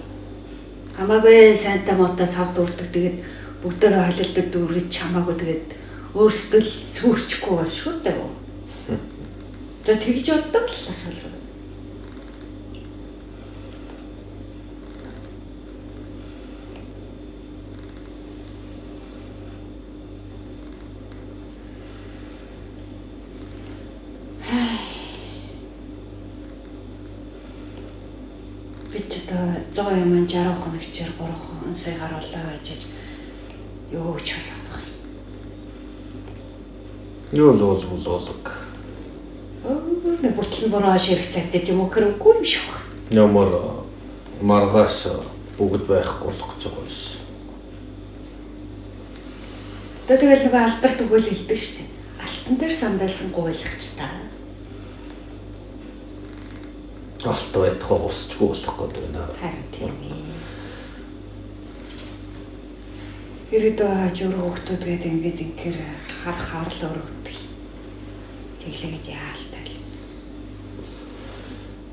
Хамаагүй сайнтай муутай сав дүүрдэг. Тэгээд бүгдээрээ холилдод дүүргэж чамаагүй тэгээд өөрсдөө л сүрчихгүй бол шүү дээ. За тэгж боддог л асуудал. Би ч одоо 100 юм 60 хоногчээр 3 сая гаруулаа гэж юу ч болоод байгаа юм. Юу л бол. Өөр нэг бүтлэн буруу ширх цагтээ тийм үү хэрэггүй юм шиг байна. Ямар маргааш бүгд байхгүй болох гэж байгаа юм шиг. Тэгэл нөгөө алдарт өгөөл хэлдэг шүү дээ. Алтан дээр сандалсан гуйлагч та. Алт байтугай усчгүй болох гээд байна. Харин тийм ээ. Ирээдүйн хажуур хүүхдүүд гээд ингээд ингээр харах харал өрөвдөг. Тэглээгээд яалтай л.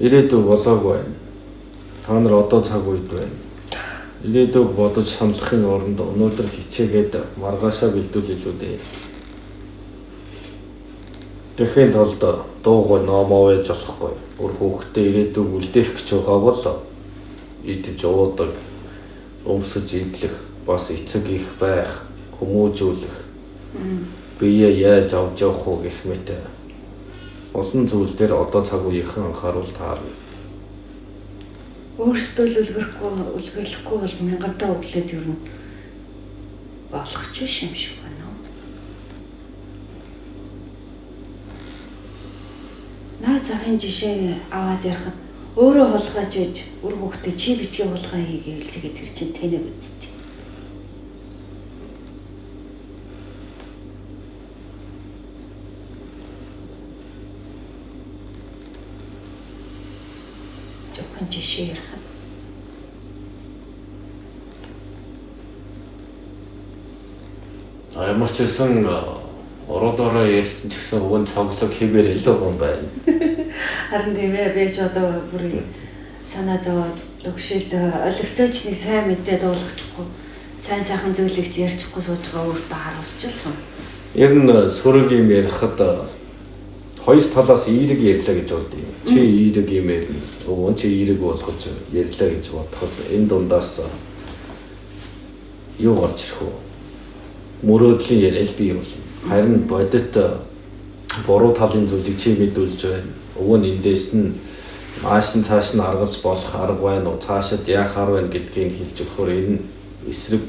Ирээдүй болоогүй байна. Та нар одоо цаг үед байна. Ирээдүйг бодож саналахын оронд өнөөдөр хичээгээд маргаашаа бэлдүүл илүү дээ. Тэгэхийн тулд дуугүй номоо байж болохгүй. Үр хүүхдээ ирээдүйг үлдээх гэж байгаа бол идэж уудаг, өмсөж идэх, бас эцэг их байх, хүмүүжүүлэх, биеэ яаж авч явах уу гэх мэт олон зүйл дээр одоо цаг үеийнхэн анхааруул таарна. Өөрсдөө л үлгэрлэхгүй бол мянгантаа өглөөд ер нь болох ч биш юм шиг байна уу? Наа захын жишээ аваад ярихад өөрөө хулгайж ээж үр хүүхдээ чи битгий хулгай хий гэвэл тэгээд тэр чинь тэнэг үсттэй. Зөвхөн жишээ ярихад ямар ч байсан уруудаараа ярьсан ч гэсэн уг нь цоглог хэвээр илүү юм байна. Харин тийм ээ, би ч одоо бүр санаа зовоод төгшөөд олигтой ч нэг сайн мэдээ дуулгачихгүй, сайн сайхан зүйлийг ч ярьчихгүй сууж байгаа өөртөө харуулчихсан. Ер нь сөрөг юм ярихад хоёр талаас эерэг ярьлаа гэж бодъё. Чи эерэг юм ярина, өвөн чи эерэг болгож ярьлаа гэж бодоход энэ дундаас юу гарч ирэх вэ? Мөрөөдлийн яриа л бий болно. Харин бодит буруу талын зүйлийг чи мэдүүлж байна. Өвөө нь эндээс нь Нааш нь цааш нь аргалж болох арга байна уу? Цаашид яахаар байна гэдгийг хэлж өгөхөөр энэ эсрэг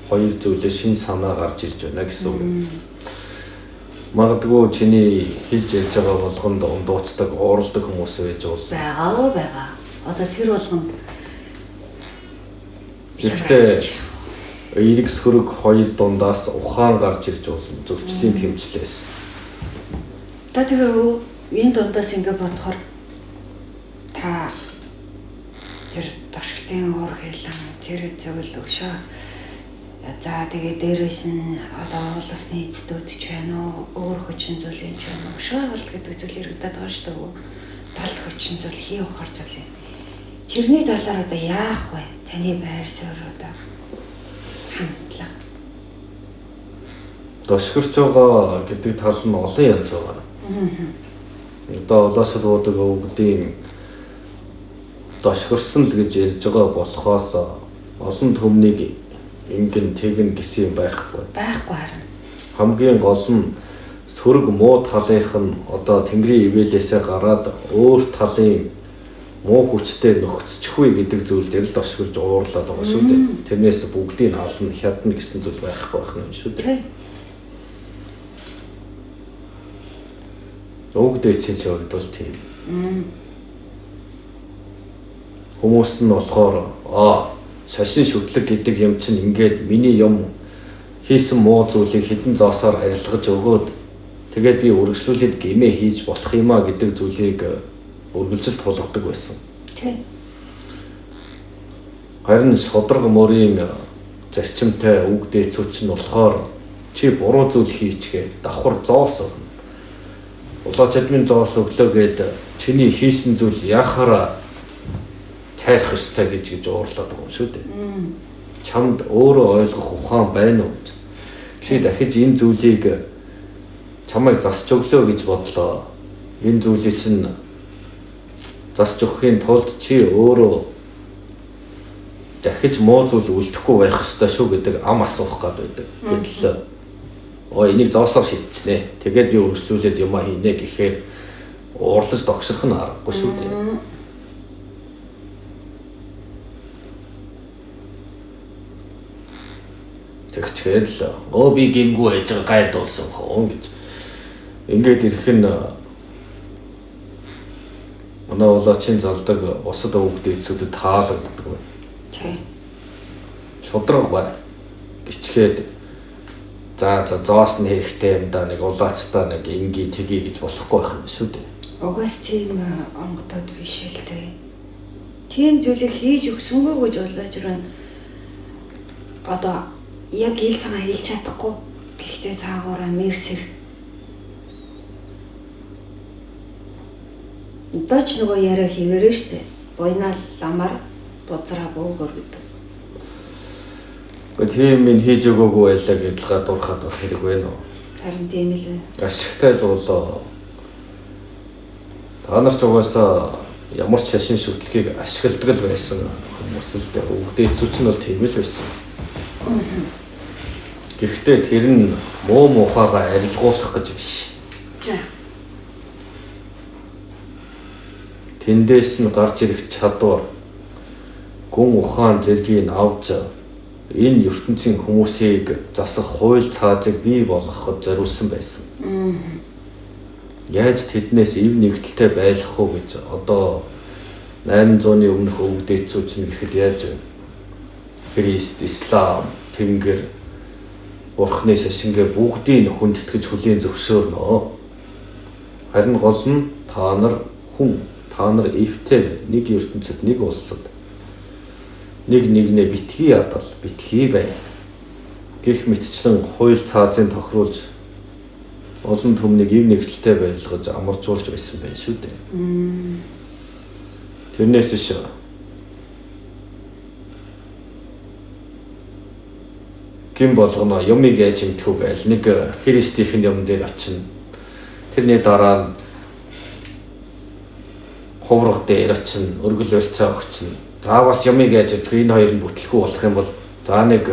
хоёр зүйлээ шин санаа гарч ирж байна гэсэн үг. Магадгүй чиний хэлж ярьж байгаа болгонд дууцдаг, ууралдаг хүмүүс байж бол байгаа байгаа. Одоо тэр болгонд Гэхдээ эерэг сөрөг хоёр дундаас ухаан гарч ирж болно. Зөрчлийн тэмцлээс. Та тэгээ энэ дундаас ингэ бодохоор та тэр ташгтын уур хилэн тэр зөвл өгшөө. За тэгээ дээрээс нь одоо улсны эцдүүд ч байна уу, өөр хүчин зүйлийн ч байна уу. Өшөө авалт гэдэг зүйл яригадаад байгаа шүү дээ. Талд хүчин зүйл хий ухаар зүйл юм. Тэрний талаар одоо яах вэ? Таны байр суурь одоо хандлага. Тошгорч байгаа гэдэг тал нь олон янз байгаа. Одоо олоосод буудаг өвгдийн тошгорсон л гэж ярьж байгаа болохоос олон түмнийг ингэн тэгэн гэсэн юм байхгүй. Байхгүй харин. Хамгийн гол нь сөрөг муу талынх нь одоо Тэнгэрийн ивэлээсээ гараад өөр талын муу хүчтэй нөхцөчихгүй гэдэг зүйл дээр л тошгорж уурлаад байгаа шүү дээ. Тэрнээс бүгдийг ална, хядна гэсэн зүйл байхгүй байх юм шүү дээ. Уг дээдсийн ч хувьд бол тийм. Хүмүүс нь болохоор шашин шүтлэг гэдэг юм чинь ингээд миний юм хийсэн муу зүйлийг хэдэн зоосоор арилгаж өгөөд тэгээд би үргэлжлүүлээд гэмээ хийж болох юм а гэдэг зүйлийг үргэлжил тулгадаг байсан. Тийм. Харин шудраг мөрийн зарчимтай үг дээцүүд чинь болохоор чи буруу зүйл хийчгээ давхар зоос өгнө. Улаа чадмын зоос өглөө гээд чиний хийсэн зүйл яхаараа цайрах ёстой гэж уурлаад байгаа юм шүү дээ. Чамд өөрөө ойлгох ухаан байна уу гэж. Чи дахиж энэ зүйлийг чамайг засч өглөө гэж бодлоо. Энэ зүйлийг чинь засч өгөхийн тулд чи өөрөө дахиж муу зүйл үлдэхгүй байх ёстой шүү гэдэг ам асуух гад байдаг. Гэтэл энийг зоосоор шийдчихнэ. Тэгээд би үргэлжлүүлээд юмаа хийнэ гэхээр уурлаж догшрох нь аргагүй шүү дээ. Тэгчгээд л би гимгүү байж байгаа гайд дуулсан хон гэж. Ингээд ирэх нь манай улаачийн залдаг бусад өвөг дээдсүүдэд таалагддаг байна. Тийм. Шудраг бай. Гिचгээд за зоос нь хэрэгтэй юм да нэг улаачтай нэг инги тгий гэж болохгүй байх юм шүү дээ. Угаас тийм онготод биш л дээ. Тийм зүйлийг хийж өгсөнгөө гэж улаач руу одоо яг ил цагаан хэлж чадахгүй. Гэхдээ цаагаараа мэрсэр. Одоо ч нөгөө яриа хийвэрэ штэ. Буйнаа ламар бузраа бөөгөр гэдэг. Гэхдээ тийм минь хийж өгөөгүй байлаа гэдэл гадуурхаад байх хэрэг байна уу? Харин тийм л байна. Ашигтай л болоо. Та нар ч угаасаа ямар ч шашин шүтлгийг ашигладаг л байсан хүмүүс л дээ. Өвгдээцүүч нь бол тийм л байсан. Гэхдээ тэр нь муу мухаага арилгуулах гэж биш. Тэндээс нь гарч ирэх чадвар гүн ухаан зэргийг авч энэ ертөнцийн хүмүүсийг засах хууль цаазыг бий болгоход зориулсан байсан. Яаж тэднээс ив нэгдэлтэй байлгах уу гэж одоо 800-ны өмнөх өвгдээцүүч нь гэхэд яаж вэ? Христ, Ислам, Тэнгэр, Бурхны шашингээ бүгдийг хүндэтгэж хүлээн зөвшөөрнө. Харин гол нь та нар хүн, та нар эвтэй нэг ертөнцид, нэг улсад нэг нэгнээ битгий ядал, битгий байл гэх мэтчлэн хууль цаазын тохируулж олон түмнийг ив нэгдэлтэй байлгаж амаржуулж байсан байх шүү дээ. Тэрнээс биш гин болгоно юмыг яаж юмтхүү гээл нэг Христийнх нь юм дээр очино. Тэрний дараа нь хувраг дээр очино, өргөл барьцаа өгчнө. За бас юмыг яаж идэх энэ хоёр нь бүтлэхгүй болох юм бол за нэг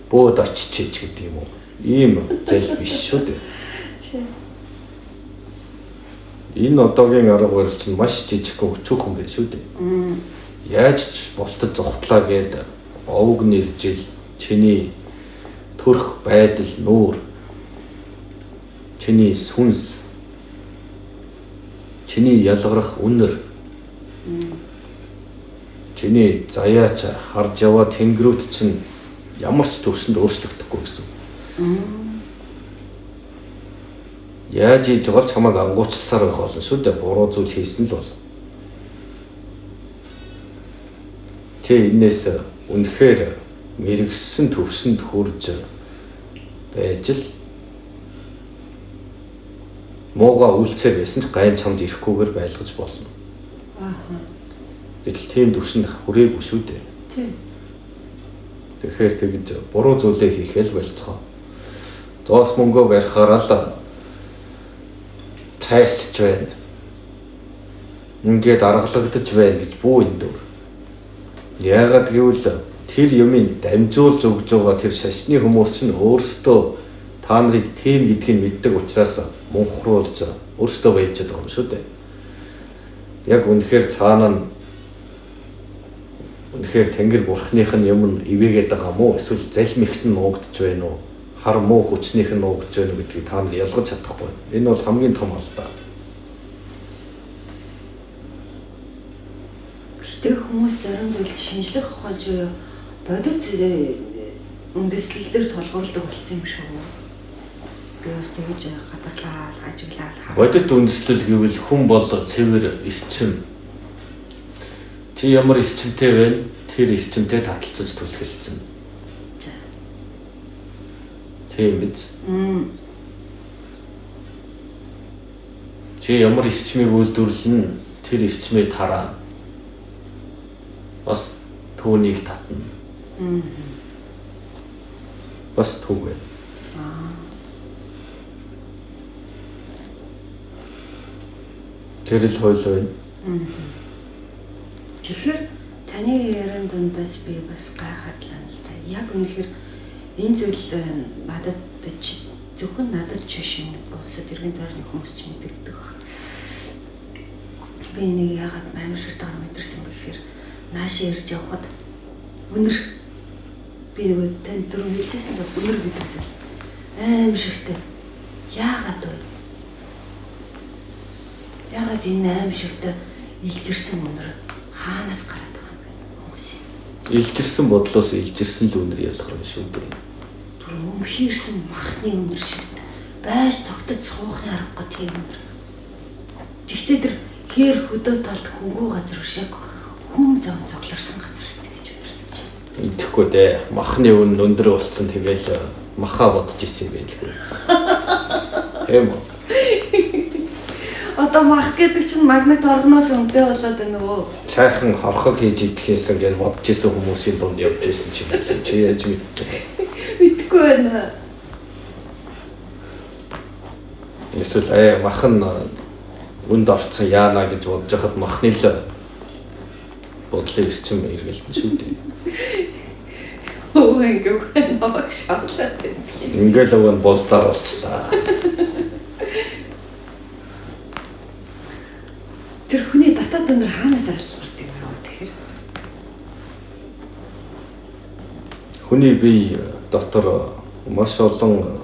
бөөд очиж гэдэг юм уу. Ийм зэл биш шүү дээ. Энэ одоогийн арга барил чинь маш жижигхэн өчүүхэн байх шүү дээ. Яаж ч болтод зугтлаа гээд овг нэржил чиний төрх байдал нүүр чиний сүнс чиний ялгарах үнэр чиний заяач харж яваа тэнгэрүүд чинь ямар ч төвшөнд өөрчлөгдөхгүй гэсэн. Яаж хийж байгаа ч чамайг ангуучласаар байх болно шүү дээ. Буруу зүйл хийсэн л бол. Тэ энээс үнэхээр мэрэгсэн төвшөнд хүрж байж л мууга үйлцээр байсан ч гайн чамд ирэхгүйгээр байлгаж болно. Ааха. Гэтэл тийм төвшөнд хүрээгүй шүү дээ. Тийм. Тэгэхээр тэгж буруу зүйлээ хийхэл болцгоо. Зоос мөнгөө барихаараа л цайрчж байна. Ингээд аргалагдаж байна гэж бүү энэ дөр. Яагаад гэвэл тэр юмыг дамжуулж өгж байгаа тэр шашны хүмүүс чинь өөрсдөө та нарыг тийм гэдгийг мэддэг учраас мунхруулж өөрсдөө баяжаад байгаа юм шүү дээ. Яг үнэхээр цаана нь үнэхээр Тэнгэр бурхных нь юм нь ивэгээд байгаа мó эсвэл залмигт нь нуугдж байна уу? Хар муу хүчнийх нь нуугдж байна уу гэдгийг та нар ялгаж чадахгүй. Энэ бол хамгийн том алдаа. Гэтэ хүмүүс зарим зүйлд шинжлэх ухаанч юу бодит үндэслэл дээр тулгуурладаг болсон юм шиг үү? Би бас тэгэж гадарлаа, ажиглаад хаа. Бодит үндэслэл гэвэл хүн бол цэвэр эрчим. Чи ямар эрчимтэй вэ? Тэр эрчимтэй таталцаж түлхэлцэн. Тийм биз? Чи ямар эрчмийг үйлдвэрлэнэ, тэр эрчмээ тараа. Бас түүнийг татна. Бас түүгээ. Тэр л хойл байна. Тэгэхээр таны яриан дундаас би бас гайхаад л байна л та. Яг үнэхээр энэ зүйл надад зөвхөн надад ч биш юм улсад иргэн тойрны хүмүүс ч мэдэгддэг баг. Би энийг яагаад амар ширтгаар мэдэрсэн бэ гэхээр наашаа ирж явхад үнэр би нөгөө танд дөрөв хэлжсэн баг үнэр гэдэг зүйл аим шигтэй. Яагаад вэ? Яагаад энэ аим шигтэй илжирсэн үнэр хаанаас гараад байгаа юм бэ хүмүүсийн? Илжирсэн бодлоос илжирсэн л үнэр ялгарна шүү дээ. Түр өмхийрсэн махны үнэр шиг байж тогтож суухын аргагүй тийм үнэр. Тэгтээ тэр хээр хөдөө талд хөнгөө газар биш яг хүн зам цоглорсон газар шүү гэж үнэрсэн чинь. Идэхгүй дээ. Махны үн өндөр болцсон тэгэл маха бодож исэн юм байл хөө. Тийм үү? Одоо мах гэдэг чинь магнит оргоноос өмдөө болоод байна уу? Сайхан хорхог хийж идэхээсэн гэж бодож исэн хүмүүсийн дунд явж исэн чинь чи яаж мэдчих вэ? Мэдэхгүй байна. Эсвэл мах нь үнд орцсон яана гэж бодож хахад махны л бодлын эрчим эргэлтэн шүү дээ. Өө ингээ намайг шавлаад байдаг юм. Ингээл өгөн болзаар болчлаа. Тэр хүний дотоод өнөр хаанаас алгардаг юм бэ тэгэхээр? Хүний бие дотор маш олон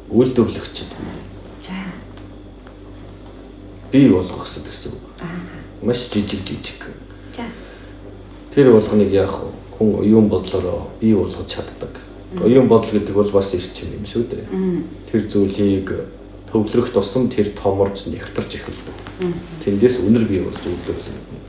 үйлдвэрлэгчид бий. За. Бий болгохсод гэсэн үг. Аа. Маш жижиг жижиг. За. Тэр болгоныг яах вэ? Хүн оюун бодлороо бий болгож чаддаг. Оюун бодол гэдэг бол бас эрчим юм шүү дээ. Тэр зүйлийг төвлөрөх тусам тэр томорж нэгтэрч эхэлдэг. Тэндээс үнэр бий болж үйлдвэрлэгдэнэ.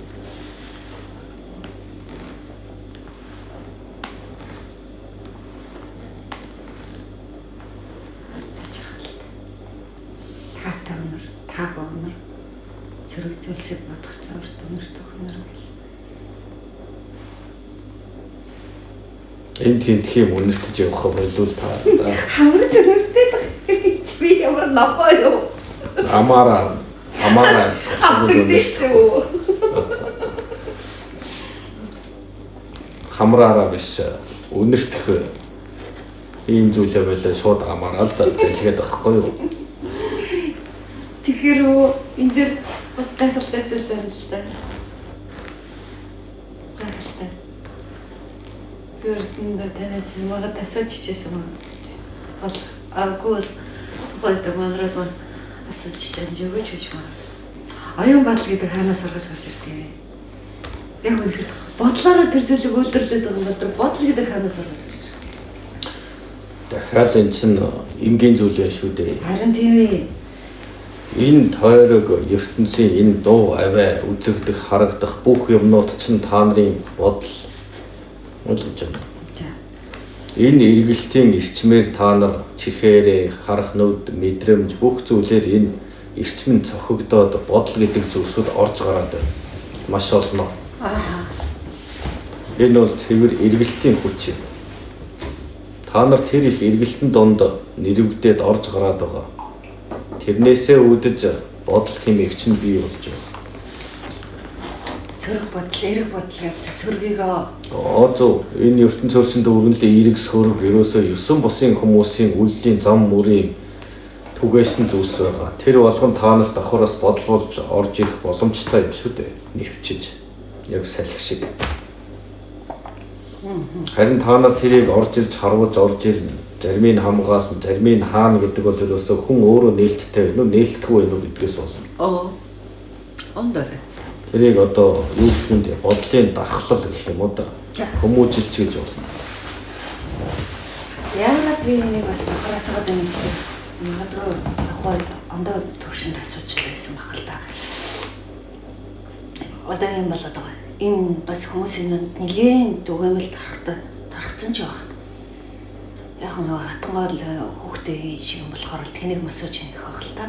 Таатай үнэр, таагүй үнэр, сөрөг зүйлсийг бодох зурт үнэртэх үнэр гэл. Энэ тентх юм үнэртэж явах болов та. Хамар үнэртэй гэж би ямар нохоо юу? Амаараа амаараа амьсгалгүй үнэртэй. Хамраараа биш үнэртэх ийм зүйлээ байлаа шууд амаараа л залгээд байхгүй юу? Тэгэхээр үү Энэ дэр бас гайхалтай зүйл байна л да. Гайхалтай. Тэр танаас магад асууж чийсэн юм. Бол аггүй бол тухайд манраад маань асууж чийж өгөөч гэж байна. Оюун бодол гэдэг хаанаас сургаж гарч ирдэг юм бэ? Яг үнэхээр бодлороо тэр зүйлийг үйлдвэрлээд байгаа юм бол тэр бодол гэдэг хаанаас сургаж гарч. Дахиад энэ чинь энгийн зүйл байна шүү дээ. Харин тийм ээ. Энэ тойрог ертөнцийн энэ дуу авиа үзэгдэх харагдах бүх юмнууд чинь та нарын бодол ойлгож байна. За. Энэ эргэлтийн эрчмээр та нар чихээрээ харах нүд мэдрэмж бүх зүйлээр энэ эрчим нь цохигдоод бодол гэдэг зүйлсүүд орж гараад байна. Маш олноо. Аа. Энэ бол цэвэр эргэлтийн хүч юм. Та нар тэр их эргэлтэн донд нэрвэгдээд орж гараад байгаа. Тэрнээсээ үүдэж бодол хэмээх чинь бий болж байна. Сөрөг бодол, эерэг бодол гэдэг сөргийг Оо зөв. Энэ ертөнц хөрсөнд өргөнлөө эерэг сөрөг ерөөсөө 9 бусын хүмүүсийн үйлдлийн зам мөрийн түгээсэн зүйлс байгаа. Тэр болгон та нарт давхараас бодол болж орж ирэх боломжтой юм шүү дээ. Нэвчиж яг салхи шиг. Харин та нар тэрийг орж ирж харваж орж ирнэ. Зарим нь хамгаална, зарим нь хаана гэдэг бол ерөөсөө хүн өөрөө нээлттэй байна уу, нээлтгүй байна уу гэдгээс болно. Оо. Ондоо. Тэрийг одоо юу гэх юм бэ? Бодлын дархлал гэх юм уу да. Хүмүүжилч гэж болно. Яагаад би энийг бас давхар асуугаад байна гэхээр магадгүй тухайд ондоо төвшөнд асууж л байсан байх л та. Одоо юм болоод байгаа. Энэ бас хүмүүсийн дунд нэлээд түгээмэл тархтай тархсан ч байх. Яг нөгөө хатангоол хүүхдээ шиг юм болохоор л тэнийг масууж ингэх байх л та.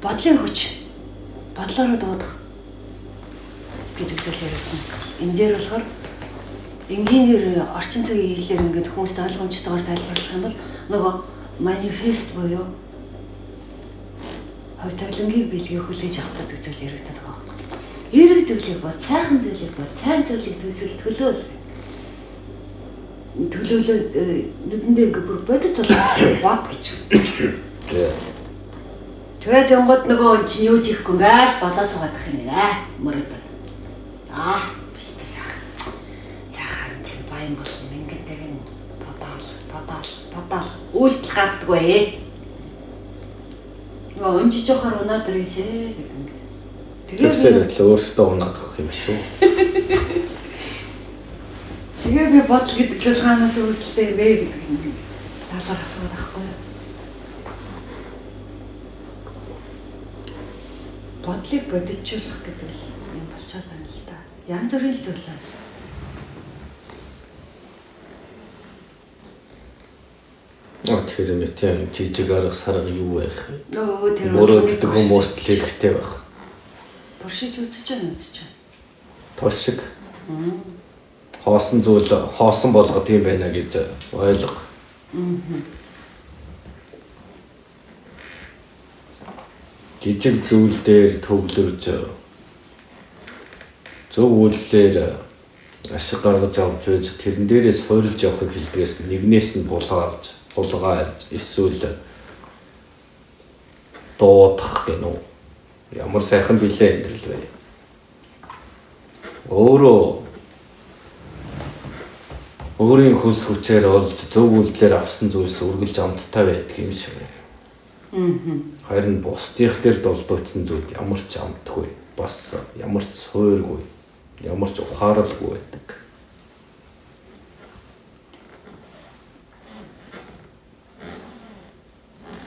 Бодлын хүч, бодлороо дуудах гэдэг зүйл яригдана. Энэ дээр болохоор энгийнээр орчин цагийн хэллээр ингээд хүмүүст ойлгомжтойгоор тайлбарлах юм бол нөгөө манифест буюу хувь тавилангийн бэлгийг хүлээж авах гэдэг зүйл яригддаг байхгүй. Эерэг зүйлийг бод, сайхан зүйлийг бод, сайн зүйлийг төсөл төлөөл. Төлөөлөөд нүдэндээ ингээд бүр бодит толгой бод гэж. Тэгээд тэнгууд нөгөө хүн чинь юу хийхгүй ингээл бодоо суугаадах юм байна. Мөрөд. Аа, биш та сайхан. Сайхан амьдрал баян болно. Ингээд тэгин бодоол, бодоол, бодоол. Үйлдэл гардаггүй. Нөгөө унжиж явахаар унаад ирээсэ гэх ингээд. Тэгээд л өөртөө унаад өгөх юм шүү. Тэгээ би бодол гэдэг зүйл хаанаас үүсэлтэй юм бэ гэдэг юм талаар асууад байхгүй юу? Бодлыг бодитжуулах гэдэг юм болчиход байна л да. Янз бүрийн зүйл байна. Тэр мэт жижиг арга сарга юу байх вэ? Нөгөө тэр мөрөөддөг хүмүүст л хэрэгтэй байх. Туршиж үзэж байна үзэж байна. Туршиг. Хоосон зүйл хоосон болгоод юм байна гэж ойлго. Жижиг зүйл дээр төвлөрж зөв үйлдэлээр ашиг гаргаж авч байж тэрэн дээрээ суурилж явахыг хэлдгээс нэгнээс нь булгаалж, хулгайлж эсвэл дуудах гэнэ үү? Ямар сайхан билээ амьдрал вэ? Өөрөө өөрийн хүс хүчээр олж зөв үйлдэлээр авсан зүйлс үргэлж амттай байдаг юм шиг. Харин бусдынх дээр дулдуутсан зүйл ямар ч амтгүй, бас ямар ч суйргүй, ямар ч ухааралгүй байдаг.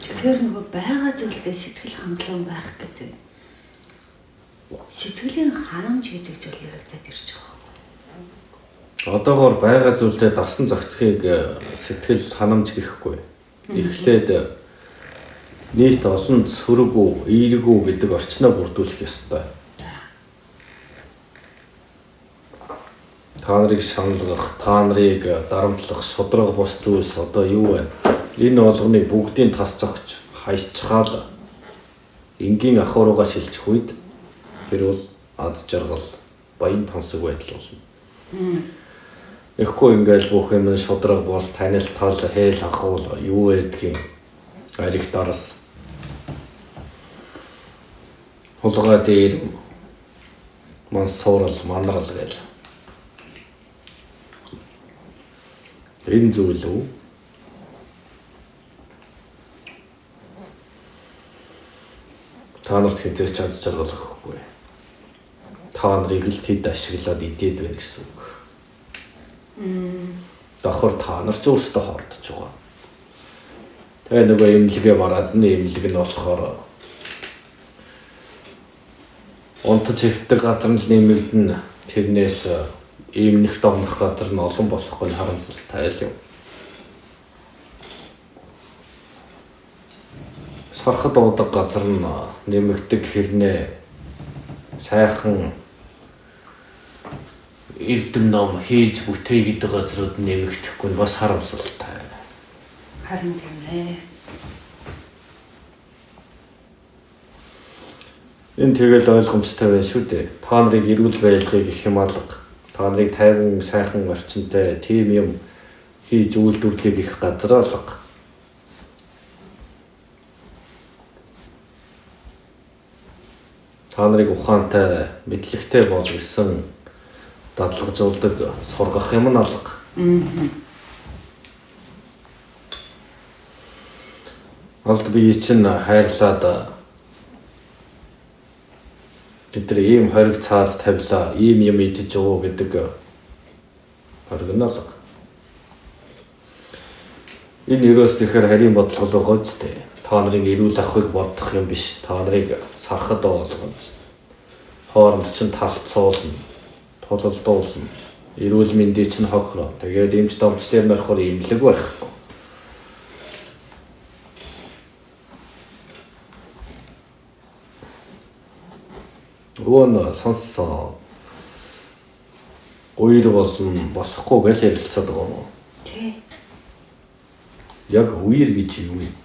Тэгэхээр нөгөө байгаа зүйлдээ сэтгэл хангалуун байх гэдэг сэтгэлийн ханамж гэдэг зүйл яригдаад ирж байгаа байхгүй. Одоогоор байгаа зүйлдээ дасан зохицохыг сэтгэл ханамж гэхгүй. Эхлээд нийт олон сөрөг үү, эерэг үү гэдэг орчноо бүрдүүлэх ёстой. Та нарыг шаналгах, та нарыг дарамтлах, шудраг бус зүйлс одоо юу вэ? Энэ болгоныг бүгдийн тас зогч хайчхаал энгийн ах руугаа шилжих үед тэр бол ад жаргал, баян тансаг байдал болно. Тэгэхгүй ингээл бүх юм шудраг бус, танил тал, хээл хахуул юу байдгийг Арих дарас. Хулгай дээр ман суурал манрал гэл. Энэ зүйл үү? Та нарт хэзээ ч аз жаргал өгөхгүй. Та нарыг л тэд ашиглаад идээд байна гэсэн үг. Давхар та нар ч өөрсдөө хоордож байгаа. Тэгээ нөгөө эмнэлгээ бараад нь эмнэлэг нь болохоор унтаж хэвтэх газар нь л нэмэгдэнэ. Тэрнээс эмнэх домнох газар нь олон болохгүй нь харамсалтай л юм. Сархад уудаг газар нь нэмэгдэх хэрнээ сайхан эрдэм ном хийж бүтээе гэдэг газрууд нэмэгдэхгүй нь бас харамсалтай. Харин тийм ээ. Энэ тэгэл ойлгомжтой байна шүү дээ. Та нарыг эрүүл байдлыг их юм алга. Та нарыг тайван сайхан орчинтой тийм юм хийж үйлдвэрлэх их газар алга. Та нарыг ухаантай, мэдлэгтэй бол гэсэн дадлагжуулдаг сургах юм нь алга. Алд бие чинь хайрлаад бид нар ийм хориг цаад тавилаа, ийм юм идэж уу гэдэг хориг нь алга. Энэ ерөөс тэгэхээр харийн бодлого байгаа ч дээ. Та нарыг эрүүл ахуйг бодох юм биш. Та нарыг сархад болгоно. Хооронд чинь талцуулна, тулалдуулна. Эрүүл мэндийг чинь хохироо. Тэгээд эмч домч дээр нь орохоор эмнэлэг байхгүй. Өвөө нь сонссон. Уяр болно болохгүй гэж ярилцаад байгаа юм уу? Тий. Яг үер гэж юу юм?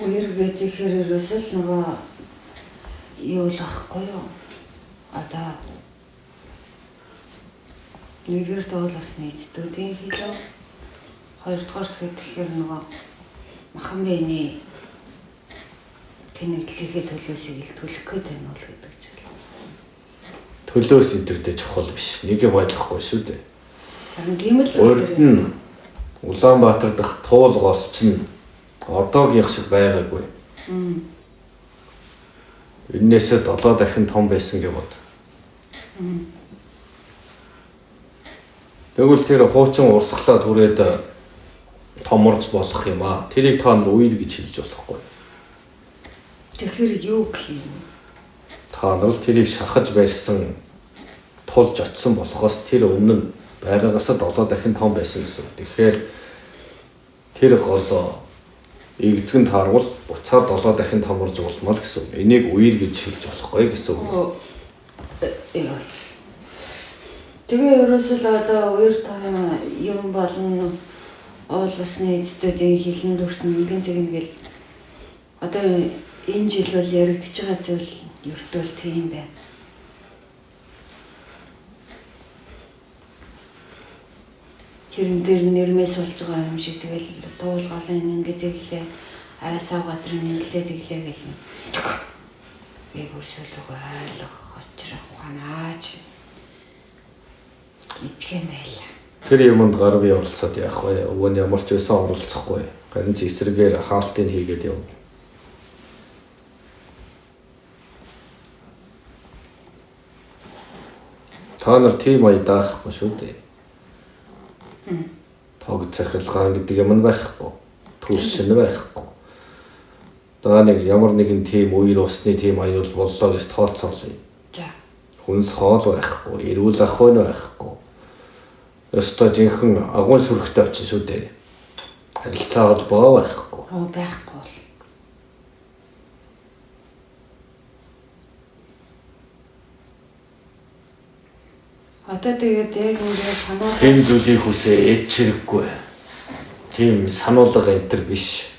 Үер гэж ихээр ерөөсөө л нөгөө юу л байхгүй юу? Одоо нэгэр дуул бас нийцдүүдийн хилөө. Хоёрдугаар тэгэхээр нөгөө махан биений тэнэглэгээ төлөөсийг ил төлөх гээд байна уу гэдэг зүйл. Төлөөс энэ төрдөө чухал биш. Нэг юм ойлгохгүй шүү дээ. Харин тийм л зүйл. Урд нь Улаанбаатар дахь туул гол чинь одоогийнх шиг байгаагүй. Эннээсээ 7 дахин том байсан гэж бод. Тэгвэл тэр хуучин урсгалаа түрээд томорж болох юм аа. Тэрийг та нар үер гэж хэлж болохгүй. Тэгэхээр юу гэх юм? Та нар л тэрийг шахаж барьсан тулж очисон болохоос тэр өмнө нь байгаагаас 7 дахин том байсан гэсэн. Тэгэхээр тэр гол игзгэн таарвал буцаад 7 дахин томорж болно л гэсэн. Энийг үер гэж хэлж болохгүй гэсэн. Тэгээ ерөөсөө л одоо үер том юм болно уул усны эцдүүдийн хилэн дүртэн ингэн зэгнэ гэл одоо энэ жил бол яригдж байгаа зүйл ердөөл тийм байна. Тэрэн дээр нэрмээс болж байгаа юм шиг тэгэл дуулгаалan ингэ тэглээ айсаа газрын инглээ тэглээ гэл би бүр сүүлрүүгээ ойлгох учраа ухаанаач идэх юм байла. Тэр юмд гар бие оролцоод яах вэ? Өвөө нь ямар ч байсан оролцохгүй. Харин ч эсрэгээр хаалтыг хийгээд явна. Та нар тийм аяа даахгүй шүү дээ. Тог цахилгаан гэдэг юм нь байхгүй. Төлс нь байхгүй. Даа нэг ямар нэгэн тийм үер усны тийм аюул боллоо гэж тооцоолъё. За. Хүнс хоол байхгүй, эрүүл ахуй нь байхгүй. Ёстой жинхэнэ агуун сүрхтэй очин шүү дээ. Харилцаа холбоо байхгүй. Оо байхгүй бол. Одоо тэгээд яг ингээд санаа Тийм зүйлийг хүсээ эд чирэггүй. Тийм сануулга энэ төр биш.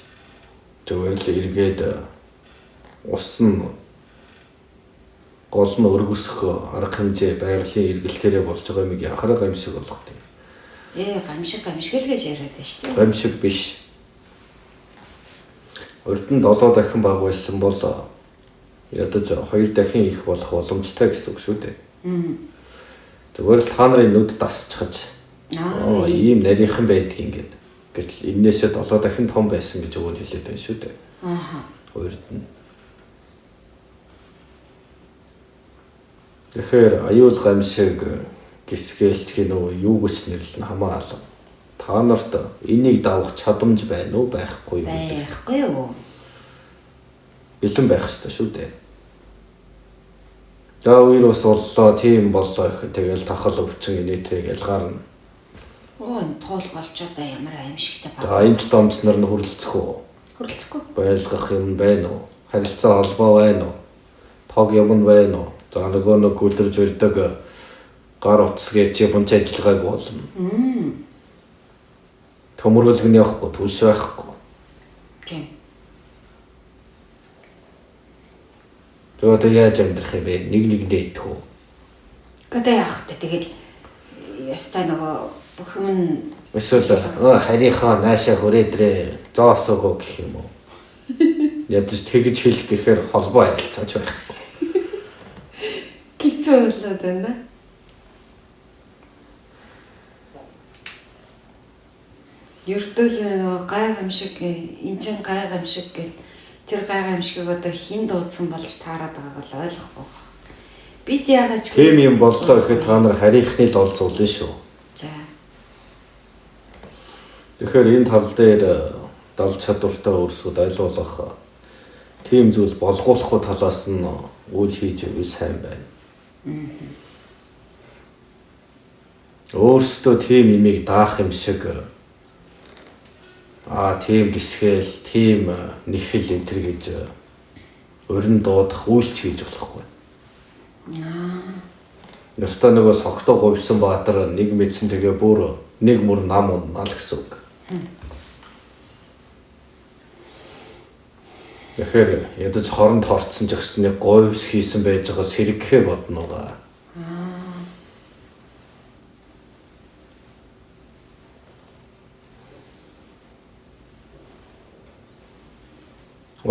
Зүгээр л эргээд ус нь гол нь өргөсөх арга хэмжээ байгалийн эргэлтээрээ болж байгаа юмыг яхаараа гамшиг болгох юм. Гамшиг гамшиг л гэж яриад байна шүү дээ. Гамшиг биш. Урд нь 7 дахин бага байсан бол ядаж 2 дахин их болох боломжтой гэсэн үг шүү дээ. Зүгээр л та нарын нүд дасчихаж ийм нарийнхан байдаг ингээд. Гэтэл энээсээ 7 дахин том байсан гэж өгөн хэлээд байна шүү дээ. Ааха. Урд нь. Тэгэхээр аюул гамшиг гисгэлч гин үү юу гэж нэрлэн хамаа алга. Та нарт энийг давах чадамж байна уу байхгүй юу гэдэг. Байхгүй юу? Бэлэн байх ёстой шүү дээ. За вирус боллоо, тийм боллоо гэх тэгэл тахал өвчин инээтрийг ялгарна. Оо энэ туул голчоо ямар аимшигтай баг. За эмч домц нар нь хүрлцэх үү? Хүрлцэхгүй. Байлгах юм байна уу? Харилцаа холбоо байна уу? Тог юм нь байна уу? За нөгөө нэг гүлэрж өрдөг гар утас гэж бунч ажиллагаагүй болно. Төмөргөлг нь явахгүй, төлс байхгүй. Тийм. Тэгээ одоо яаж амьдрах юм бэ? Нэг нэгэндээ идэх үү? Гэдэг яах вэ? Тэгэл ёстой нөгөө бүх юм нь Эсвэл харийнхаа наашаа хүрээдрээ зоос өгөө гэх юм уу? Ядаж тэгж хэлэх гэхээр холбоо харилцаач байхгүй. Хэцүү болоод байна. Ердөөл нөгөө гай гамшиг эн чин гай гамшиг гэл тэр гай гамшигыг одоо хэн дуудсан болж таарад байгааг л ойлгохгүй. Бид яагаад ч Тийм юм боллоо гэхэд та нар харийнхны л олзуулна шүү. За. Тэгэхээр энэ тал дээр дал чадвартай өөрсөд айлуулах тийм зүйл болгуулахгүй талаас нь үйл хийж ивэл сайн байна. Өөрсдөө тийм имийг даах юм шиг тийм гисгээл, тийм нэхэл энэ төр гэж урин дуудах үйлч хийж болохгүй. Ёстой нөгөө согтуу говьсон баатар нэг мэдсэн тэгээ бүр нэг мөр нам уннаа л гэсэн үг. Тэгэхээр ядаж хоронд хорцсон ч гэсэн нэг говьс хийсэн байж байгаа сэргэхээ бодноо.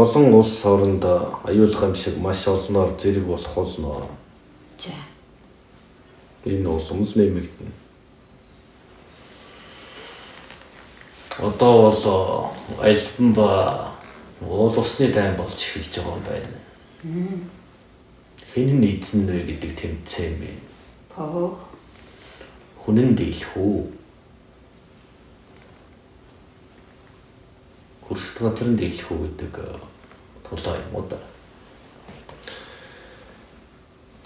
Олон улс оронд аюул гамшиг маш олноор зэрэг болох болно. За. Энэ улам л нэмэгдэнэ. Одоо бол альбан ба уул усны дайн болж эхэлж байгаа юм байна. Хэн нь эзэн вэ гэдэг тэмцээн байна. Пөөх. Хүн нь дийлэх үү? Хөрст газар нь дийлэх үү гэдэг тулаа юм уу да.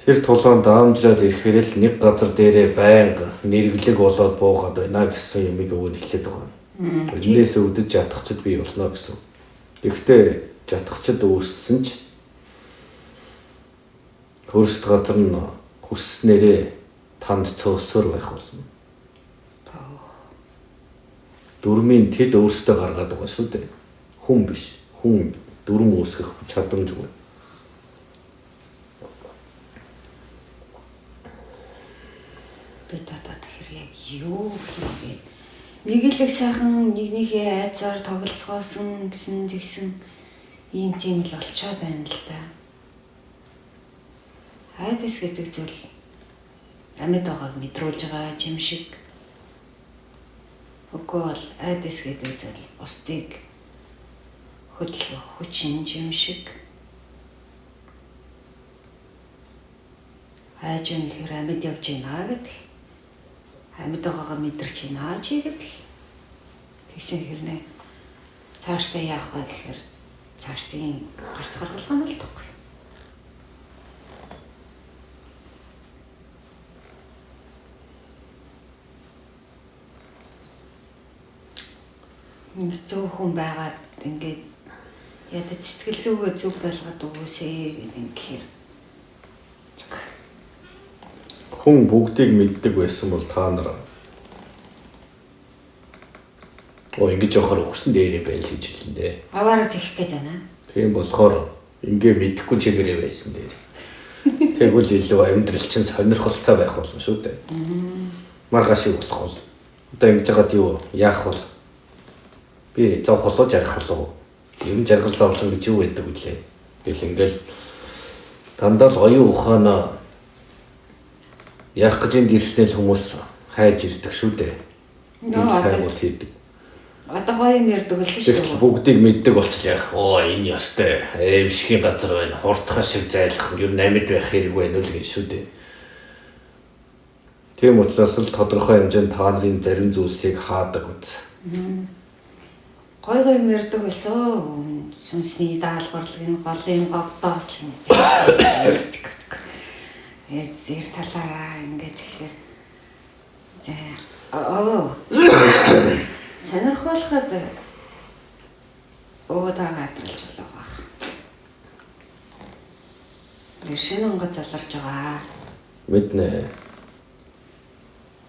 Тэр тулаан даамжраад ирэхээр л нэг газар дээрээ байнга нэргэлэг болоод буугаад байна гэсэн юмыг өгөн хэлээд байгаа. Энээс өвдөж жатахчид бий болно гэсэн. Гэхдээ жатахчид үүссэн ч хөрст газар нь хүсснээрээ танд цөөсөр байх болно. Дүрмийн тэд өөрсдөө гаргаад байгаа шүү дээ. Хүн биш. Хүн дүрм үүсгэх чадамжгүй. Бид одоо тэгэхээр яг юу хийгээд нэг л их сайхан нэгнийхээ айцаар тоглолцгоосон гэсэн тэгсэн ийм тийм л болчоод байна л да. Айдас гэдэг зүйл амьд байгааг мэдрүүлж байгаа юм шиг. Үгүй бол айдас гэдэг зүйл бусдыг хөдөлгөх хүчин юм шиг. Айж юм гэхээр амьд явж байна гэдэг. Амьд байгаагаа мэдэрч байна чи гэдэг. Тэгсэн хэрнээ цаашдаа яах вэ гэхээр цаашдын гарц гаргалгаа нь болдохгүй. Зөв хүн байгаад ингээд ядаж сэтгэл зүгээ зөв болгоод өгөөсэй гэдэг ингэхээр хүн бүгдийг мэддэг байсан бол та нар ингэж явахаар өгсөн дээрээ байна л гэж хэлнэ дээ. Аваараа тэгэх гээд байна. Тийм болохоор ингээ мэдэхгүй чигээрээ байсан дээр. Тэгвэл илүү амьдрал чинь сонирхолтой байх болно шүү дээ. Маргааш юу болох вэ? Одоо ингэж байгаад юу яах вэ? Би зовх болоо жаргах болов. Юм жаргал зовлон гэж юу байдаг вүлээ? Тэгэл ингээл дандаа л оюун ухаанаа яах гэж энд ирснээр л хүмүүс хайж ирдэг шүү дээ. Нөө хайгуул хийдэг. Одоо гоё юм ярьдаг болсон шүү Тэгтэл бүгдийг мэддэг болчихлоо яах. Оо энэ ёстой. Аимшигын газар байна. Хурдхан шиг зайлах. Ер нь амьд байх хэрэг байна үл гэж шүү дээ. Тийм учраас л тодорхой хэмжээнд та нарын зарим зүйлсийг хаадаг үз. Гой гой юм ярьдаг болсон. Сүнсний даалгаварлаг энэ голын гогдоос л юм. Тэгээд тэр талаараа ингээд тэгэхээр за оо сонирхолтой өөдөө гадралж байгаа бах. Тэр шинэ онгоц заларч байгаа. Мэднэ.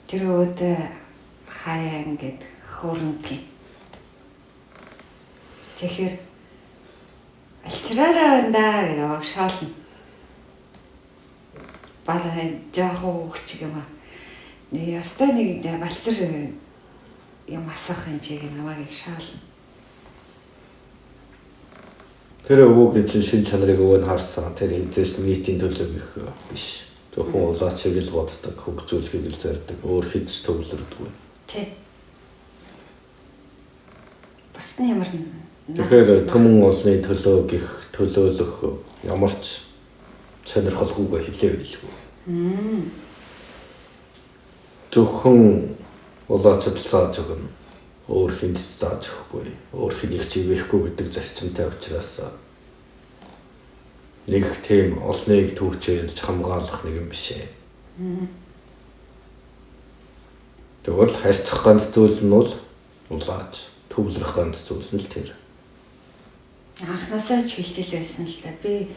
Тэр өөдөө хаяа ингээд хөөрнөдөг. Тэгэхээр алчраараа байна да гэдэг шоолно. Бала жоохон хүүхч юм аа. Нэг ёстой нэг балцар юм асах юм чиг намайг их шоолно. Тэр өвөгийн чинь шин чанарыг өвөө нь харсан. Тэр хэмжээс нийтийн төлөө гэх биш. Зөвхөн улаачийг л боддог, хөгжүүлэхийг л зорддог. Өөр хэд ч төвлөрдөггүй. Тэ. Бас нь ямар Тэгэхээр түмэн олны төлөө гих төлөөлөх ямар ч сонирхолгүйгээ хэлээ байлгүй. Зөвхөн улаачд л зааж өгнө. Өөр хүнд зааж өгөхгүй. Өөр хэнийг ч ивэхгүй гэдэг зарчимтай учраас нэг тийм олныг түүчээлж хамгаалах нэг юм биш ээ. Тэгвэл харьцах ганц зүйл нь бол улаач, төвлөрөх ганц зүйл нь л тэр. Анхнаасаа ч хэлж л байсан л да. Би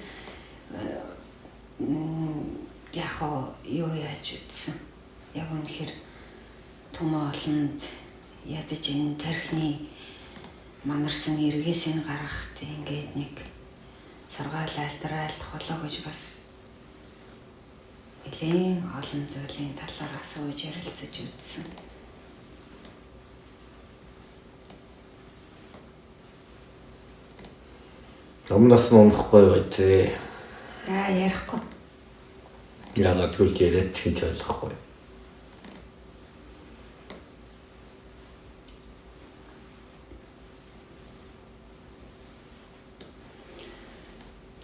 яг юу яаж үтсэн. Яг үнэхээр түмэн олонд ядаж энэ тархины манарсан эргээс нь гаргах ингээд нэг сургаал айлдрайлт холоо гэж бас нэлээн олон зүйлийн талаар асууж ярилцаж үзсэн. Өмнөөс нь унахгүй байзээ. Аа ярихгүй. Яагаад гэвэл яриад ч хинч ойлгохгүй.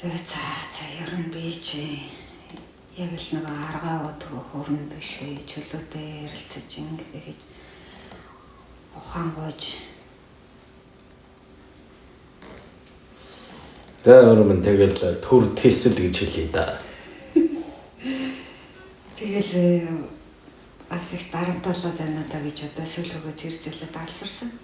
Тэгээ за ер нь би чи яг л нэг аргаа өдгөө хөрн биш чөлөөтэй ярилцаж ингэж ухаан гуйж. За өрмөн тэгэл төр тэсэл гэж хэлье да. Тэгэл бас их дарамтлаад байна даа гэж одоо сүүл рүүгээ тэр зүйлээ даалсарсан.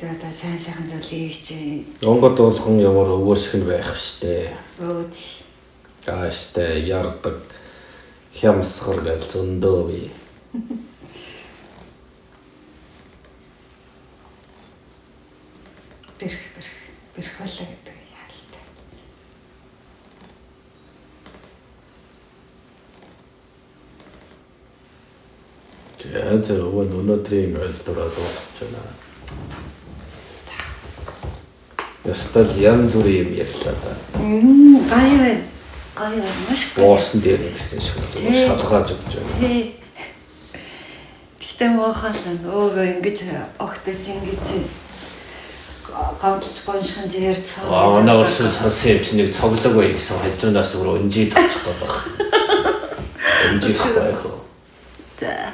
Тэгээ одоо сайн сайхан зүйлийг чи онгод болгон ямар өвөөсх нь байх штэ. Өөд. Аа штэ ярддаг хямсгар гэж зөндөө бий. Бэрх бэрх бэрх байлаа гэдэг яалтай. За өвөө өнөөдрийн ойлдороо дуусгах байна. Ёстой л янз бүрийн юм ярьлаа да. Гоё байна. Гоё байна. Маш гоё. Уурсан дээр гэсэн шиг зүгээр шалгааж өгч байна. Тий. Тэгтээ муухай л байна. Өөгөө ингэж огтож ингэж гомдолж гоншхон ярьцгаа. Аа манай өрсөн сонсон юм чинь нэг цоглог бай гэсэн хажуунаас зүгээр өнжиж тасчих болох. Өнжих байх уу. За.